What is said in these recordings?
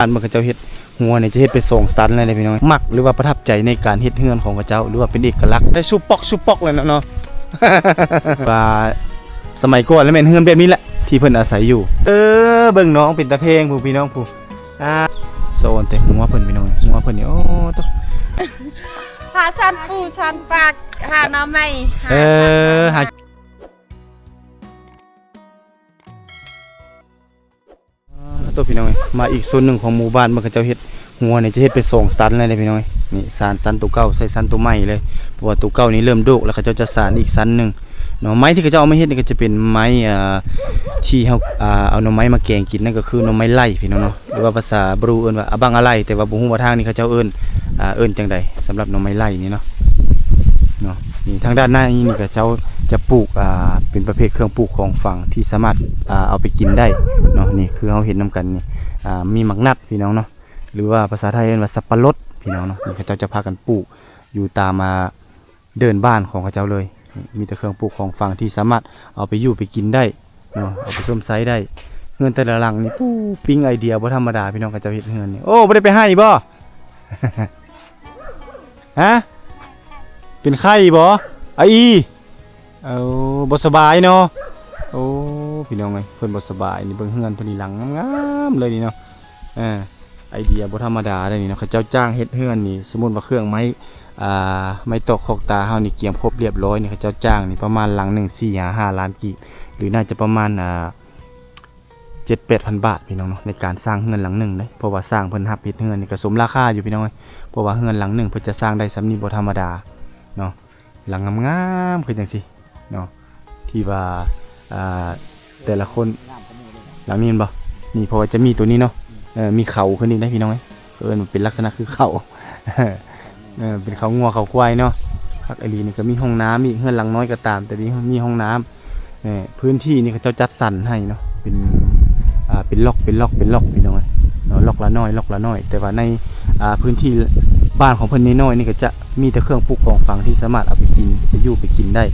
ອັນເບິ່ງເຂົາເຈົ້າເຮັດ ຫົວນີ້ຈະເຮັດເປັນສອງຊັ້ນເລີຍເດ້ພີ່ນ້ອງ. ມັກ ຫຼືວ່າປະທັບໃຈໃນການເຮັດເຮືອນຂອງເຂົາເຈົ້າ ຫຼືວ່າເປັນເອກະລັກ ໄດ້ຊຸບປອກຊຸບປອກເລີຍເນາະ ເນາະ ວ່າສະໄໝກ່ອນລະແມ່ນເຮືອນແບບນີ້ແຫຼະທີ່ເພິ່ນອາໄສຢູ່. ເອີ ເບິ່ງນ້ອງເປັນຕາແພງພຸ້ນພີ່ນ້ອງພຸ້ນ. ອ່າ ໂຊນແຕ່ຫົວເພິ່ນພີ່ນ້ອງ ຫົວເພິ່ນນີ້ ໂອ້ ໂຕ ຫາສັນປູສັນປາ ຫາໜໍ່ໄມ້ ເອີ ຫາ ຫາ ໂຕພີ່ນ້ອງເອີຍ ມາອີກໂຊນໜຶ່ງຂອງໝູ່ບ້ານ ເບິ່ງເຂົາເຈົ້າເຮັດ ຫົວນີ້ຈະເຮັດເປັນສອງຊັ້ນເລີຍເດ້ພີ່ນ້ອງເອີຍ. ນີ້ສານຊັ້ນໂຕເກົ່າໃສ່ຊັ້ນໂຕໃໝ່ເລີຍ ເພາະວ່າໂຕເກົ່ານີ້ເລີ່ມໂດກແລ້ວ ເຂົາເຈົ້າຈະສານອີກຊັ້ນໜຶ່ງເນາະ. ໄມ້ທີ່ເຂົາເຈົ້າເອົາມາເຮັດນີ້ກໍຈະເປັນໄມ້ ອ່າ ທີ່ເຮົາ ອ່າ ເອົາໜໍ່ໄມ້ມາແກງກິນ ນັ້ນກໍຄືໜໍ່ໄມ້ໄລ່ພີ່ນ້ອງເນາະ ຫຼືວ່າພາສາບຣູເອີ້ນວ່າອະບັງອະໄລ ແຕ່ວ່າບໍ່ຮູ້ວ່າທາງນີ້ເຂົາເຈົ້າເອີ້ນ ອ່າ ເອີ້ນຈັ່ງໃດສຳລັບໜໍ່ໄມ້ໄລ່ນີ້ເນາະ ເນາະ. ນີ້ທາງດ້ານໃນນີ້ເຂົາເຈົ້າຈະປູກ ອ່າ ເປັນປະເພດເຄື່ອງປູກຂອງຝັງທີ່ສາມາດ ອ່າ ເອົາໄປກິນໄດ້ເນາະ. ນີ້ຄືເຮົາເຫັນນຳກັນນີ້ ອ່າ ມີໝາກນັດພີ່ນ້ອງເນາະ ຫຼືວ່າພາສາໄທເອີ້ນວ່າສັບປະລົດພີ່ນ້ອງເນາະ. ນີ້ເຂົາເຈົ້າຈະພາກັນປູກຢູ່ຕາມ ອ່າ ເດີ່ນບ້ານຂອງເຂົາເຈົ້າເລີຍ. ມີແຕ່ເຄື່ອງປູກຂອງຝັງທີ່ສາມາດເອົາໄປຢູ່ໄປກິນໄດ້ເນາະ ເອົາໄປຊົມໃຊ້ໄດ້. ເຮືອນແຕ່ລະຫຼັງນີ້ ປູ ປີ້ງໄອເດຍບໍ່ທຳມະດາພີ່ນ້ອງ ເຂົາເຈົ້າເຮັດເຮືອນນີ້. ໂອ້ ບໍ່ໄດ້ໄປໄຮ່ບໍ່? ຮະ? ເປັນໄຂ້ບໍ່? ອາອີ ເອີ ບໍ່ສະບາຍເນາະ. ໂອ້ ພີ່ນ້ອງເອີຍ ເພິ່ນບໍ່ສະບາຍນີ້ ເບິ່ງເຮືອນເພິ່ນນີ້ ຫຼັງງາມໆເລີຍນີ້ເນາະ. ເອີ ໄອເດຍບໍ່ທຳມະດາເດ້ນີ້ເນາະ ເຂົາເຈົ້າຈ້າງເຮັດເຮືອນນີ້ ສົມມຸດວ່າເຄື່ອງໄມ້ ອ່າ ໄມ້ຕອກຄອກຕາເຮົານີ້ກຽມຄົບລຽບຮ້ອຍນີ້ ເຂົາເຈົ້າຈ້າງນີ້ປະມານຫຼັງໜຶ່ງສີ່ຫາຫ້າລ້ານກີບ ຫຼືໜ້າຈະປະມານ ອ່າ ເຈັດແປດພັນບາດພີ່ນ້ອງເນາະ ໃນການສ້າງເຮືອນຫຼັງໜຶ່ງເດ້. ເພາະວ່າຊ່າງເພິ່ນຮັບເຮັດເຮືອນນີ້ກໍສົມລາຄາຢູ່ພີ່ນ້ອງເອີຍ ເພາະວ່າເຮືອນຫຼັງໜຶ່ງເພິ່ນຈະສ້າງໄດ້ສ່ຳນີ້ບໍ່ທຳມະດາເນາະ. ຫຼັງງາມໆຄືຈັ່ງຊີ້ເນາະ ທີ່ວ່າ ອ່າ ແຕ່ລະຄົນ ຫຼັງນີ້ແມ່ນບໍ່? ນີ້ ເພາະວ່າຈະມີໂຕນີ້ເນາະ ເອີ ມີເຂົາຂຶ້ນນີ້ໄດ໋ພີ່ນ້ອງເອີຍ ເອີ້ນເປັນລັກສະນະຄືເຂົາ ເອີ ເປັນເຂົາງົວເຂົາຄວາຍເນາະ. ຄັກອີ່ຫຼີນີ້ ກໍມີຫ້ອງນ້ຳອີກ ເຮືອນຫຼັງນ້ອຍກໍຕາມ ແຕ່ມີ ມີຫ້ອງນ້ຳ. ເອີ ພື້ນທີ່ນີ້ເຂົາເຈົ້າຈັດສັນໃຫ້ເນາະ ເປັນ ອ່າ ເປັນລັອກ ເປັນລັອກ ເປັນລັອກ ພີ່ນ້ອງເອີຍເນາະ ລັອກລະໜ້ອຍ ລັອກລະໜ້ອຍ. ແຕ່ວ່າໃນ ອ່າ ພື້ນທີ່ບ້ານຂອງເພິ່ນນ້ອຍໆນີ້ ກໍຈະມີແຕ່ເຄື່ອງປູກຂອງຝັງທີ່ສາມາດເອົາໄປກິນ ໄປຢູ່ໄປກິນໄດ້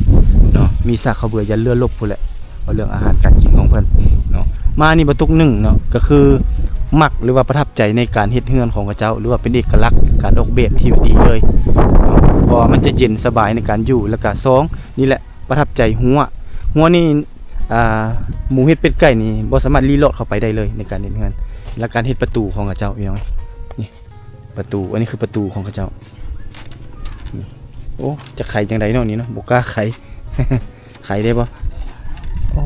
ເນາະ. ມີຊາກເຂົ້າເບືອຢັນເຫຼືອລົບພຸ້ນແຫຼະ ເວົ້າເລື່ອງອາຫານການກິນຂອງເພິ່ນເນາະ. ມານີ້ບໍ່ຕຸກໜຶ່ງເນາະ ກໍຄືມັກ ຫຼືວ່າປະທັບໃຈໃນການເຮັດເຮືອນຂອງເຂົາເຈົ້າ ຫຼືວ່າເປັນເອກະລັກການອອກແບບທີ່ວ່າດີເລີຍເນາະ ເພາະວ່າມັນຈະເຢັນສະບາຍໃນການຢູ່. ແລ້ວກະສອງນີ້ແຫຼະ ປະທັບໃຈຮົ້ວ ຮົ້ວນີ້ ອ່າ ໝູເຫັດເປັດໄກ່ນີ້ບໍ່ສາມາດລີ້ລອດເຂົ້າໄປໄດ້ເລີຍໃນການເຮັດເຮືອນ. ແລະການເຮັດປະຕູຂອງເຂົາເຈົ້າ ພີ່ນ້ອງ ນີ້ປະຕູ ອັນນີ້ຄືປະຕູຂອງເຂົາເຈົ້ານີ້. ໂອ້ ຈະໄຂຈັ່ງໃດເນາະນີ້ເນາະ ບໍ່ກ້າໄຂ ໄຂໄດ້ບໍ່? ໂອ້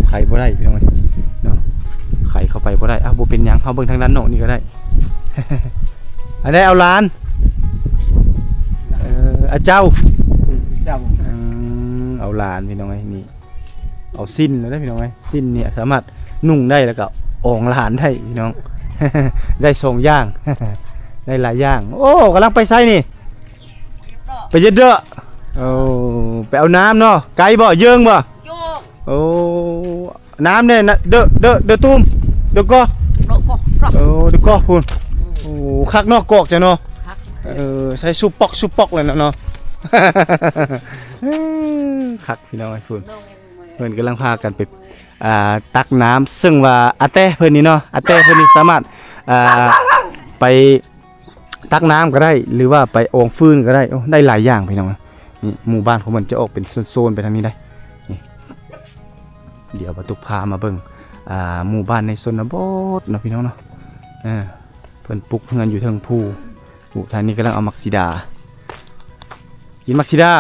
ໄຂບໍ່ໄດ້ພີ່ນ້ອງເອີຍເນາະ ໄຂເຂົ້າໄປບໍ່ໄດ້. ອ່ະ ບໍ່ເປັນຫຍັງ ເຮົາເບິ່ງທາງດ້ານນອກນີ້ກໍໄດ້. ອັນໃດເອົາຫຼານ ເອີ ອາເຈົ້າ ເຈົ້າ ອືມ ເອົາຫຼານພີ່ນ້ອງເອີຍ ນີ້ ເອົາສິ້ນແລ້ວເດ້ພີ່ນ້ອງເອີຍ. ສິ້ນນີ້ສາມາດນຸ່ງໄດ້ ແລ້ວກໍອອງຫຼານໄດ້ພີ່ນ້ອງ ໄດ້ສອງຢ່າງ ໄດ້ຫຼາຍຢ່າງ. ໂອ້ ກຳລັງໄປໃສນີ້? ໄປເຢັດເດີ. ໂອ້ ໄປເອົານ້ຳເນາະ. ໄກບໍ່? ເຢິງບໍ່? ໂອ້ ນ້ຳແດ່ນະ ເດີ ເດີ ເດີຕຸ້ມ ເດີກໍ ເດີກໍ ເອີ ເດີກໍພຸ້ນ. ໂອ້ ຄັກເນາະ ກອກເຈົ້າເນາະ. ເອີ ໃສ່ຊຸບປອກຊຸບປອກເລີຍເນາະ ເນາະ. ຄັກພີ່ນ້ອງເອີຍ ພຸ້ນ ເພິ່ນກຳລັງພາກັນໄປ ອ່າ ຕັກນ້ຳ ເຊິ່ງວ່າອາແຕເພິ່ນນີ້ເນາະ ອາແຕເພິ່ນນີ້ສາມາດ ອ່າ ໄປ ຕັກນ້ຳກໍໄດ້ ຫຼືວ່າໄປອອງຟືນກໍໄດ້. ໂອ້ ໄດ້ຫຼາຍຢ່າງພີ່ນ້ອງ. ນີ້ໝູ່ບ້ານຂອງເພິ່ນຈະອອກເປັນໂຊນໆໄປທາງນີ້ໄດ໋. ນີ້ ດຽວປະຕຸກພາມາເບິ່ງ ອ່າ ໝູ່ບ້ານໃນຊົນນະບົດເນາະ ພີ່ນ້ອງເນາະ. ເອີ ເພິ່ນປຸກເຮືອນຢູ່ເທິງພູ. ໂອ້ ທາງນີ້ກຳລັງເອົາໝາກສີດາ ກິນໝາກສີດາ.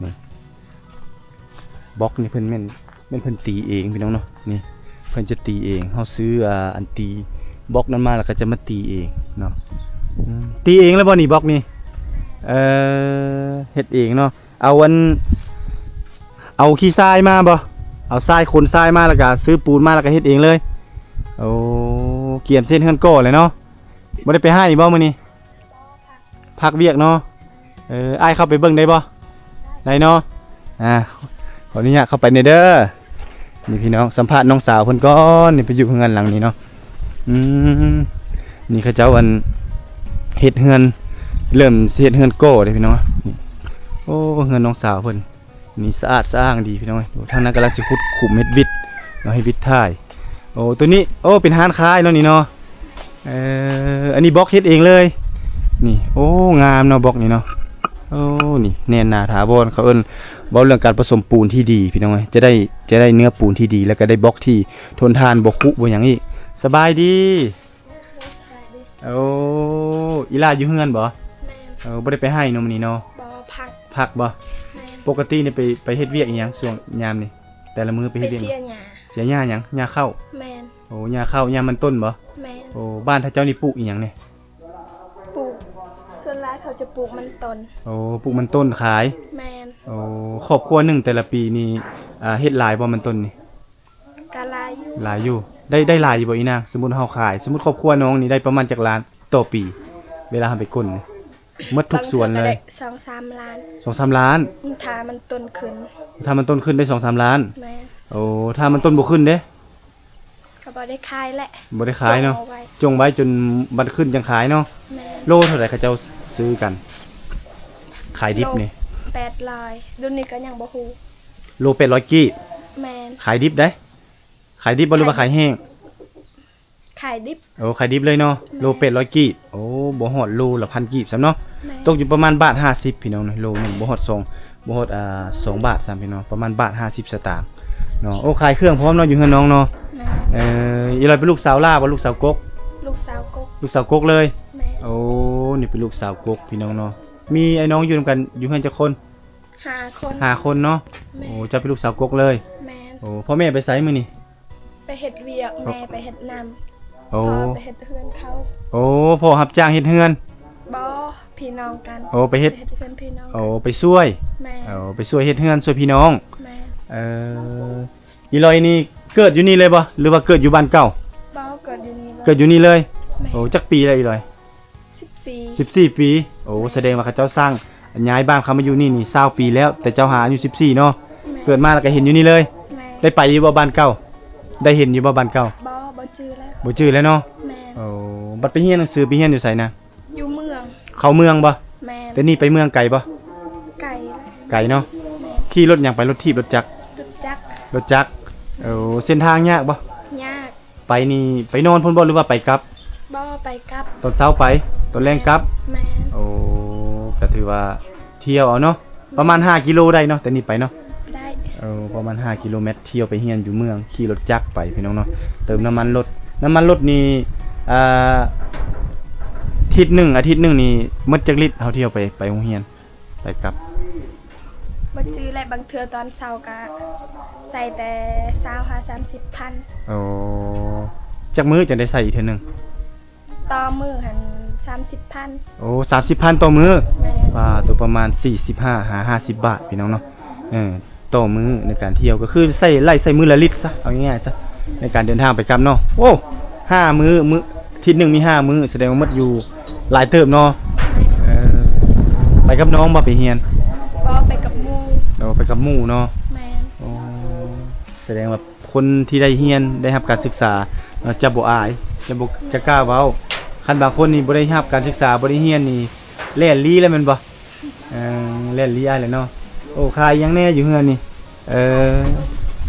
ນີ້ ບລັອກນີ້ເພິ່ນແມ່ນ ແມ່ນເພິ່ນຕີເອງພີ່ນ້ອງເນາະ. ນີ້ເພິ່ນຈະຕີເອງ ເຮົາຊື້ ອ່າ ອັນຕີບລັອກນັ້ນມາ ແລ້ວກໍຈະມາຕີເອງເນາະ. ອືມ ຕີເອງແລ້ວບໍ່ນີ້ ບລັອກນີ້? ເອີ ເຮັດເອງເນາະ. ເອົາອັນ ເອົາຂີ້ຊາຍມາບໍ່? ເອົາຊາຍ ຂົນຊາຍມາ ແລ້ວກໍຊື້ປູນມາ ແລ້ວກໍເຮັດເອງເລີຍ. ໂອ້ ກຽມຊິເຮັດເຮືອນກໍ່ແລ້ວເນາະ. ບໍ່ໄດ້ໄປໄຮ່ບໍ່ມື້ນີ້? ພັກວຽກເນາະ. ເອີ ອ້າຍເຂົ້າໄປເບິ່ງໄດ້ບໍ່? ໄດ້ເນາະ. ອ່າ ຂໍອະນຸຍາດເຂົ້າໄປແດ່ເດີ. ນີ້ພີ່ນ້ອງ ສຳພາດນ້ອງສາວເພິ່ນກ່ອນ. ນີ້ໄປຢູ່ເຮືອນຫຼັງນີ້ເນາະ. ອືມ ນີ້ເຂົາເຈົ້າອັນເຮັດເຮືອນ ເລີ່ມຊິເຮັດເຮືອນກໍ່ເດ້ພີ່ນ້ອງ. ນີ້ ໂອ້ ເຮືອນນ້ອງສາວເພິ່ນ. ນີ້ສະອາດສະອ້າງດີພີ່ນ້ອງເອີຍ. ທາງນັ້ນກຳລັງຊິຂຸດຂຸມເຮັດວິດເນາະ ເຮັດວິດຖ່າຍ. ໂອ້ ໂຕນີ້ ໂອ້ ເປັນຮ້ານຂາຍເນາະນີ້ເນາະ. ເອີ ອັນນີ້ບລັອກເຮັດເອງເລີຍນີ້. ໂອ້ ງາມເນາະບລັອກນີ້ເນາະ. ໂອ້ ນີ້ແໜ້ນໜາຖາວອນ ເຂົາເອີ້ນ ເວົ້າເລື່ອງການປະສົມປູນທີ່ດີພີ່ນ້ອງເອີຍ ຈະໄດ້ ຈະໄດ້ເນື້ອປູນທີ່ດີ ແລ້ວກໍໄດ້ບລັອກທີ່ທົນທານ ບໍ່ຄຸບໍ່ຫຍັງອີກ. ສະບາຍດີ. ໂອ້ ອີ່ຫຼ້າຢູ່ເຮືອນບໍ່? ແມ່ນ. ເອີ ບໍ່ໄດ້ໄປໄຮ່ເນາະມື້ນີ້ເນາະ. ບໍ່ ພັກ. ພັກບໍ່? ແມ່ນ. ປົກກະຕິນີ້ໄປ ໄປເຮັດວຽກອີ່ຫຍັງຊ່ວງຍາມນີ້? ແຕ່ລະມື້ໄປເຮັດວຽກ ໄປເສຍຫຍ້າ. ເສຍຫຍ້າຫຍັງ? ຫຍ້າເຂົ້າ? ແມ່ນ. ໂອ້ ຫຍ້າເຂົ້າ ຫຍ້າມັນຕົ້ນບໍ່? ແມ່ນ. ໂອ້ ບ້ານທ່ານເຈົ້ານີ້ປູກອີ່ຫຍັງແດ່? ປູກ ສ່ວນຫຼາຍເຂົາຈະປູກມັນຕົ້ນ. ໂອ້ ປູກມັນຕົ້ນຂາຍ? ແມ່ນ. ໂອ້ ຄອບຄົວໜຶ່ງແຕ່ລະປີນີ້ ອ່າ ເຮັດຫຼາຍບໍ່ມັນຕົ້ນນີ້? ກະຫຼາຍຢູ່. ຫຼາຍຢູ່. ໄດ້ ໄດ້ຫຼາຍຢູ່ບໍ່ອີ່ນາງ? ສົມມຸດເຮົາຂາຍ ສົມມຸດຄອບຄົວນ້ອງນີ້ໄດ້ປະມານຈັກລ້ານຕໍ່ປີ ເວລາເຮົາໄປກົ້ນນີ້? ໝົດທຸກສວນເລີຍ ບາງເທື່ອກໍໄດ້ສອງສາມລ້ານ. ສອງສາມລ້ານ? ຖ້າມັນຕົ້ນຂຶ້ນ. ຖ້າມັນຕົ້ນຂຶ້ນໄດ້ສອງສາມລ້ານ? ແມ່ນ. ໂອ້ ຖ້າມັນຕົ້ນບໍ່ຂຶ້ນເດ້? ກໍບໍ່ໄດ້ຂາຍແຫຼະ. ບໍ່ໄດ້ຂາຍເນາະ. ຈົ່ງເອົາໄວ້ ຈົ່ງໄວ້ຈົນມັນຂຶ້ນຈັ່ງຂາຍເນາະ. ແມ່ນ. ໂລເທົ່າໃດເຂົາເຈົ້າຊື້ກັນ? ຂາຍດິບນີ້ ໂລແປດຮ້ອຍ. ດຽວນີ້ກໍຍັງບໍ່ຮູ້. ໂລແປດຮ້ອຍກີບ. ແມ່ນ. ຂາຍດິບເດ້? ຂາຍດິບບໍ່ ຫຼືວ່າຂາຍແຫ້ງ? ຂາຍດິບ. ໂອ້ ຂາຍດິບເລີຍເນາະ. ແມ່ນ. ໂລແປດຮ້ອຍກີບ. ໂອ້ ບໍ່ຮອດໂລລະພັນກີບຊ້ຳເນາະ. ແມ່ນ. ຕົກຢູ່ປະມານບາດຫ້າສິບພີ່ນ້ອງເນາະ ໂລໜຶ່ງ ບໍ່ຮອດສອງ ບໍ່ຮອດ ອ່າ ສອງບາດຊ້ຳພີ່ນ້ອງ ປະມານບາດຫ້າສິບສະຕາງເນາະ. ໂອ້ ຂາຍເຄື່ອງພ້ອມເນາະ ຢູ່ເຮືອນນ້ອງເນາະ. ແມ່ນ. ເອີ ອີ່ຫຼ້າເປັນລູກສາວຫຼ້າບໍ່ ລູກສາວກົກ? ລູກສາວກົກ. ລູກສາວກົກເລີຍ. ແມ່ນ. ໂອ້ ນີ້ເປັນລູກສາວກົກພີ່ນ້ອງເນາະ. ມີອ້າຍນ້ອງຢູ່ນຳກັນຢູ່ເຮືອນຈັກຄົນ? ຫ້າຄົນ. ຫ້າຄົນເນາະ. ແມ່ນ. ໂອ້ ເຈົ້າເປັນລູກສາວກົກເລີຍ. ແມ່ນ. ໂອ້ ພໍ່ແມ່ໄປໃສມື້ນີ້? ໄປເຮັດວຽກ. ໂອ້ ແມ່ໄປເຮັດນຳ. ໂອ້ ພໍ່ໄປເຮັດເຮືອນເຂົາ. ໂອ້ ພໍ່ຮັບຈ້າງເຮັດເຮືອນ? ບໍ່ ພີ່ນ້ອງກັນ. ໂອ້ ໄປເຮັດ ໄປເຮັດເຮືອນພີ່ນ້ອງກັນ. ໂອ້ ໄປຊ່ວຍ. ແມ່ນ. ໂອ້ ໄປຊ່ວຍເຮັດເຮືອນ ຊ່ວຍພີ່ນ້ອງ. ແມ່ນ. ເອີ ອີ່ຫຼ້ອຍນີ້ເກີດຢູ່ນີ້ເລີຍບໍ່ ຫຼືວ່າເກີດຢູ່ບ້ານເກົ່າ? ບໍ່ ເກີດຢູ່ນີ້ເລີຍ. ເກີດຢູ່ນີ້ເລີຍ. ແມ່ນ. ໂອ້ ຈັກປີແລ້ວອີ່ຫຼ້ອຍ? ສິບສີ່. ສິບສີ່ປີ. ໂອ້ ສະແດງວ່າເຂົາເຈົ້າສ້າງ ຍ້າຍບ້ານເຂົ້າມາຢູ່ນີ້ນີ້ຊາວປີແລ້ວ ແຕ່ເຈົ້າຫາອາຍຸສິບສີ່ເນາະ. ແມ່ນ. ເກີດມາແລ້ວກໍເຫັນຢູ່ນີ້ເລີຍ. ແມ່ນ. ໄດ້ໄປຢູ່ບໍ່ບ້ານເກົ່າ? ໄດ້ເຫັນຢູ່ບໍ່ບ້ານເກົ່າ? ບໍ່ ບໍ່ຈື່ແລ້ວ. ບໍ່ຈື່ແລ້ວເນາະ. ແມ່ນ. ໂອ້ ບັດໄປຮຽນໜັງສື ໄປຮຽນຢູ່ໃສນະ? ຢູ່ເມືອງ. ເຂົ້າເມືອງບໍ່? ແມ່ນ. ແຕ່ນີ້ໄປເມືອງໄກບໍ່? ໄກ. ໄກເນາະ. ແມ່ນ. ຂີ່ລົດຫຍັງໄປ? ລົດຖີບ ລົດຈັກ? ລົດຈັກ. ລົດຈັກ. ໂອ້ ເສັ້ນທາງຍາກບໍ່? ຍາກ. ໄປນີ້ໄປນອນພຸ້ນບໍ່ ຫຼືວ່າໄປກັບ? ບໍ່ ໄປກັບ. ຕອນເຊົ້າໄປ ຕອນແລງກັບ? ແມ່ນ. ໂອ້ ກໍຖືວ່າທ່ຽວເອົາເນາະ. ປະມານຫ້າກິໂລໄດ້ເນາະ ແຕ່ນີ້ໄປເນາະ? ໄດ້. ເອີ ປະມານຫ້າກິໂລແມັດ ທ່ຽວໄປຮຽນຢູ່ເມືອງ ຂີ່ລົດຈັກໄປພີ່ນ້ອງເນາະ. ເຕີມນ້ຳມັນລົດ ນ້ຳມັນລົດນີ້ ອ່າ ທິດໜຶ່ງ ອາທິດໜຶ່ງນີ້ໝົດຈັກລິດ ເຮົາທ່ຽວໄປ ໄປໂຮງຮຽນ ໄປກັບ? ບໍ່ຈື່ແຫຼະ ບາງເທື່ອຕອນເຊົ້າກະໃສ່ແຕ່ຊາວຫາສາມສິບພັນ. ໂອ້ ຈັກມື້ຈັ່ງໄດ້ໃສ່ອີກເທື່ອໜຶ່ງ? ຕໍ່ມື້ຫັ້ນສາມສິບພັນ. ໂອ້ ສາມສິບພັນຕໍ່ມື້. ແມ່ນ. ປາໂຕ ປະມານສີ່ສິບຫ້າຫາຫ້າສິບບາດພີ່ນ້ອງເນາະ. ເອີ ຕໍ່ມື້ໃນການທ່ຽວ ກໍຄືໃຊ້ ໄລ່ໃຊ້ມື້ລະລິດຊະ ເອົາງ່າຍໆຊະ ໃນການເດີນທາງໄປກັບເນາະ. ໂອ້ ຫ້າມື້ ມື້ ທິດໜຶ່ງມີຫ້າມື້ ສະແດງວ່າໝົດຢູ່ຫຼາຍເຕີບເນາະ. ເອີ ໄປກັບນ້ອງບໍ່ໄປຮຽນ? ບໍ່ ໄປກັບໝູ່. ໂອ້ ໄປກັບໝູ່ເນາະ. ແມ່ນ. ໂອ້ ສະແດງວ່າ ຄົນທີ່ໄດ້ຮຽນ ໄດ້ຮັບການສຶກສາເນາະ ຈະບໍ່ອາຍ ຈະບໍ່ ຈະກ້າເວົ້າ. ຄັນບາງຄົນນີ້ບໍ່ໄດ້ຮັບການສຶກສາ ບໍ່ໄດ້ຮຽນນີ້ ແລ່ນລີ້ແລ້ວແມ່ນບໍ່? ເອີ ແລ່ນລີ້ອ້າຍແລ້ວເນາະ. ໂອ້ ຂາຍຫຍັງແດ່ຢູ່ເຮືອນນີ້? ເອີ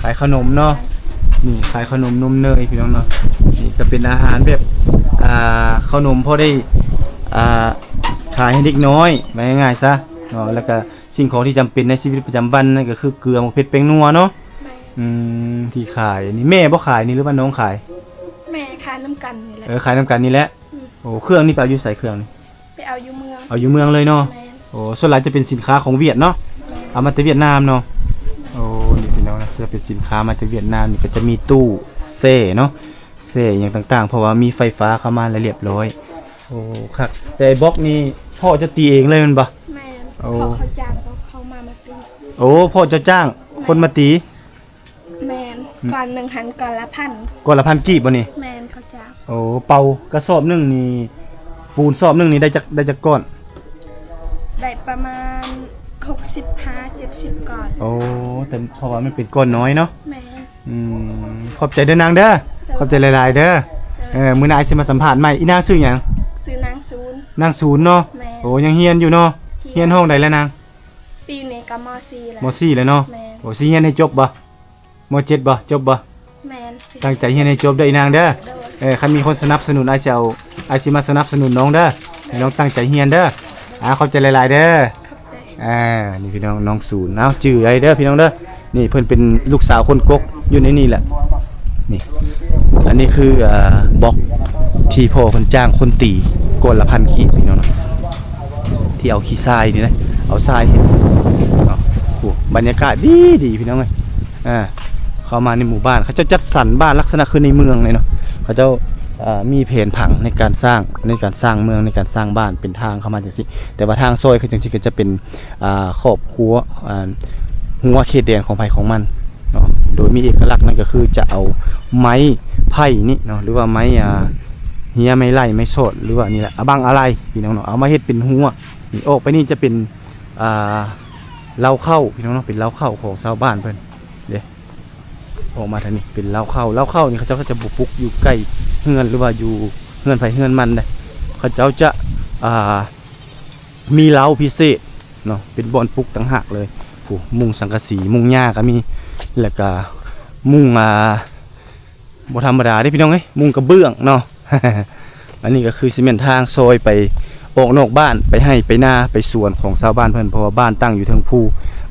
ຂາຍເຂົ້າໜົມເນາະ. ນີ້ຂາຍເຂົ້າໜົມ ນົມເນີຍພີ່ນ້ອງເນາະ. ນີ້ກໍເປັນອາຫານແບບ ອ່າ ເຂົ້າໜົມພໍໄດ້ ອ່າ ຂາຍໃຫ້ເດັກນ້ອຍ ວ່າງ່າຍໆຊະເນາະ. ແລ້ວກໍສິ່ງຂອງທີ່ຈຳເປັນໃນຊີວິດປະຈຳວັນນັ້ນກໍຄືເກືອ ໝາກເຜັດ ແປ້ງນົວເນາະ. ແມ່ນ. ອືມ ທີ່ຂາຍນີ້ແມ່ບໍ່ຂາຍນີ້ ຫຼືວ່ານ້ອງຂາຍ? ແມ່ຂາຍນຳກັນນີ້ແຫຼະ. ເອີ ຂາຍນຳກັນນີ້ແຫຼະ. ອືມ. ໂອ້ ເຄື່ອງນີ້ໄປເອົາຢູ່ໃສເຄື່ອງນີ້? ໄປເອົາຢູ່ເມືອງ. ເອົາຢູ່ເມືອງເລີຍເນາະ. ແມ່ນ. ໂອ້ ສ່ວນຫຼາຍຈະເປັນສິນຄ້າຂອງຫວຽດເນາະ. ແມ່ນ. ເອົາມາແຕ່ຫວຽດນາມເນາະ. ໂອ້ ນີ້ພີ່ນ້ອງນະ ຈະເປັນສິນຄ້າມາຈາກຫວຽດນາມ. ນີ້ກໍຈະມີຕູ້ແຊ່ເນາະ ແຊ່ອີ່ຫຍັງຕ່າງໆ ເພາະວ່າມີໄຟຟ້າເຂົ້າມາແລ້ວລຽບຮ້ອຍ. ໂອ້ ຄັກ. ແຕ່ໄອ້ບລັອກນີ້ພໍ່ເຈົ້າຕີເອງເລີຍແມ່ນບໍ່? ແມ່ນ. ໂອ້ ພໍ່ເຂົາຈ້າງເຂົາມາ ມາຕີ. ໂອ້ ພໍ່ເຈົ້າຈ້າງຄົນມາຕີ? ແມ່ນ. ອືມ. ກ້ອນໜຶ່ງຫັ້ນກ້ອນລະພັນ. ກ້ອນລະພັນກີບບໍ່ນີ້? ແມ່ນ ເຂົາຈ້າງ. ໂອ້ ເປົ່າກະສອບໜຶ່ງນີ້ ປູນສອບໜຶ່ງນີ້ໄດ້ຈັກ ໄດ້ຈັກກ້ອນ? ໄດ້ປະມານຫົກສິບຫາເຈັດສິບກ້ອນ. ໂອ້ ແຕ່ເພາະວ່າມັນເປັນກ້ອນນ້ອຍເນາະ. ແມ່ນ. ອືມ ຂອບໃຈເດີນາງເດີ. ໂດຍ. ຂອບໃຈຫຼາຍໆເດີ. ໂດຍ. ເອີ ມື້ໜ້າອ້າຍຊິມາສຳພາດໃໝ່. ອີນາງຊື່ຫຍັງ? ຊື່ນາງສູນ. ນາງສູນເນາະ. ແມ່ນ. ໂອ້ ຍັງຮຽນຢູ່ເນາະ. ຮຽນ. ຮຽນຫ້ອງໃດແລ້ວນາງ? ປີນີ້ກໍ ມໍສີ່ ແລ້ວ. ມໍສີ່ ແລ້ວເນາະ. ແມ່ນ. ໂອ້ ຊິຮຽນໃຫ້ຈົບບໍ່? ມໍເຈັດ ບໍ່? ຈົບບໍ່? ແມ່ນ. ຊິ ຕັ້ງໃຈຮຽນໃຫ້ຈົບເດີອີນາງເດີ. ເອີ ຄັນມີຄົນສະໜັບສະໜູນ ອ້າຍຊິເອົາ ອ້າຍຊິມາສະໜັບສະໜູນນ້ອງເດີ. ໃຫ້ນ້ອງຕັ້ງໃຈຮຽນເດີ. ອ່າ ຂອບໃຈຫຼາຍໆເດີ. ຂອບໃຈ. ອ່າ ນີ້ພີ່ນ້ອງ ນ້ອງສູນ ເອົາ ຈື່ໄດ້ເດີພີ່ນ້ອງເດີ. ນີ້ເພິ່ນເປັນລູກສາວຄົນກົກຢູ່ໃນນີ້ແຫຼະ. ນີ້ ອັນນີ້ຄື ອ່າ ບລັອກທີ່ພໍ່ເພິ່ນຈ້າງຄົນຕີກ້ອນລະພັນກີບ ພີ່ນ້ອງເນາະ. ທີ່ເອົາຂີ້ຊາຍນີ້ນະ ເອົາຊາຍເຮັດເນາະ. ໂອ້ ບັນຍາກາດດີໆ ພີ່ນ້ອງເອີຍ. ອ່າ ເຂົ້າມາໃນໝູ່ບ້ານ ເຂົາເຈົ້າຈັດສັນບ້ານລັກສະນະຄືໃນເມືອງເລີຍເນາະ. ເຂົາເຈົ້າ ອ່າ ມີແຜນຜັງໃນການສ້າງ ໃນການສ້າງເມືອງ ໃນການສ້າງບ້ານ ເປັນທາງເຂົ້າມາຈັ່ງຊີ້. ແຕ່ວ່າທາງຊອຍຄືຈັ່ງຊີ້ ກໍຈະເປັນ ອ່າ ຄອບຄົວ ອ່າ ຮົ້ວເຂດແດນຂອງໃຜຂອງມັນເນາະ. ໂດຍມີເອກະລັກນັ້ນກໍຄືຈະເອົາໄມ້ໄຜ່ນີ້ເນາະ ຫຼືວ່າໄມ້ ອ່າ ເຮຍ ໄມ້ໄລ່ ໄມ້ສອດ ຫຼືວ່ານີ້ແຫຼະ ອະບັງອາໄລ ພີ່ນ້ອງເນາະ ເອົາມາເຮັດເປັນຮົ້ວ. ນີ້ອອກໄປນີ້ຈະເປັນ ອ່າ ເລົ້າເຂົ້າ ພີ່ນ້ອງເນາະ ເປັນເລົ້າເຂົ້າຂອງຊາວບ້ານເພິ່ນເດ້. ອອກມາທາງນີ້ເປັນເລົ້າເຂົ້າ. ເລົ້າເຂົ້ານີ້ເຂົາເຈົ້າກໍຈະບໍ່ປຸກຢູ່ໃກ້ເຮືອນ ຫຼືວ່າຢູ່ເຮືອນໃຜເຮືອນມັນເດ້. ເຂົາເຈົ້າຈະ ອ່າ ມີເລົ້າພິເສດເນາະ ເປັນບ່ອນປຸກຕ່າງຫາກເລີຍ. ໂອ້ ມຸງສັງກະສີ ມຸງຫຍ້າກໍມີ ແລ້ວກໍມຸງ ອ່າ ບໍ່ທຳມະດາເດ້ພີ່ນ້ອງເອີຍ ມຸງກະເບື້ອງເນາະ. ອັນນີ້ກໍຄືຊິແມ່ນທາງຊອຍໄປອອກນອກບ້ານ ໄປໄຮ່ໄປນາໄປສວນຂອງຊາວບ້ານເພິ່ນ ເພາະວ່າບ້ານຕັ້ງຢູ່ເທິງພູ.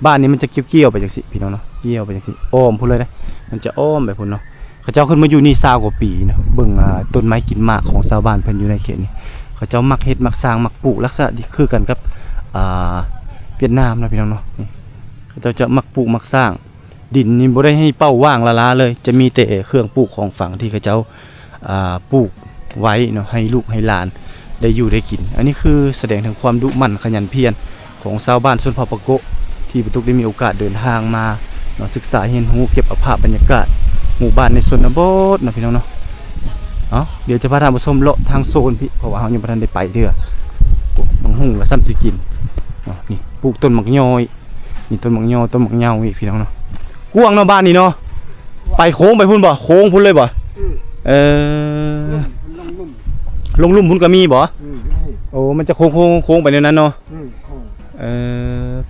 ບ້ານນີ້ມັນຈະກ່ຽວໆໄປຈັ່ງຊີ້ພີ່ນ້ອງເນາະ ກ່ຽວໄປຈັ່ງຊີ້ ອ້ອມພຸ້ນເລີຍເດ້. ມັນຈະອ້ອມໄປພຸ້ນເນາະ. ເຂົາເຈົ້າຂຶ້ນມາຢູ່ນີ້ຊາວກວ່າປີເນາະ. ເບິ່ງ ອ່າ ຕົ້ນໄມ້ກິນໝາກຂອງຊາວບ້ານເພິ່ນຢູ່ໃນເຂດນີ້ ເຂົາເຈົ້າມັກເຮັດມັກສ້າງມັກປູກ ລັກສະນະທີ່ຄືກັນກັບ ອ່າ ຫວຽດນາມເນາະ ພີ່ນ້ອງເນາະ. ນີ້ ເຂົາເຈົ້າຈະມັກປູກມັກສ້າງ. ດິນນີ້ບໍ່ໄດ້ໃຫ້ເປົ່າວ່າງລະລາເລີຍ ຈະມີແຕ່ເຄື່ອງປູກຂອງຝັງທີ່ເຂົາເຈົ້າ ອ່າ ປູກໄວ້ເນາະ ໃຫ້ລູກໃຫ້ຫຼານໄດ້ຢູ່ໄດ້ກິນ. ອັນນີ້ຄືສະແດງເຖິງຄວາມດຸໝັ່ນຂະຫຍັນພຽນຂອງຊາວບ້ານຊົນເຜົ່າປາໂກະ ທີ່ປາຕຸກໄດ້ມີໂອກາດເດີນທາງມາເນາະ ສຶກສາຮຽນຮູ້ ເກັບເອົາພາບບັນຍາກາດໝູ່ບ້ານໃນຊົນນະບົດເນາະ ພີ່ນ້ອງເນາະ. ເອົາ ດຽວຈະພາທ່ານຜູ້ຊົມເລາະທາງໂຊນພີ້ ເພາະວ່າເຮົາຍັງບໍ່ທັນໄດ້ໄປເທື່ອ. ໂອ້ ບັກຫຸ່ງກໍຊ້ຳຊິກິນເນາະ. ນີ້ ປູກຕົ້ນໝາກຍໍ້ ນີ້ຕົ້ນໝາກຍໍ້ ຕົ້ນໝາກເຍົາອີກ ພີ່ນ້ອງເນາະ. ກວ້າງເນາະ ບ້ານນີ້ເນາະ. ໄປໂຄ້ງໄປພຸ້ນບໍ່? ໂຄ້ງພຸ້ນເລີຍບໍ່? ອືມ ເອີ ລົງລຸ່ມ ລົງລຸ່ມພຸ້ນກໍມີບໍ່? ອືມ ມີ. ໂອ້ ມັນຈະໂຄ້ງໆໆໄປແນວນັ້ນເນາະ. ອືມ ໂຄ້ງ ເອີ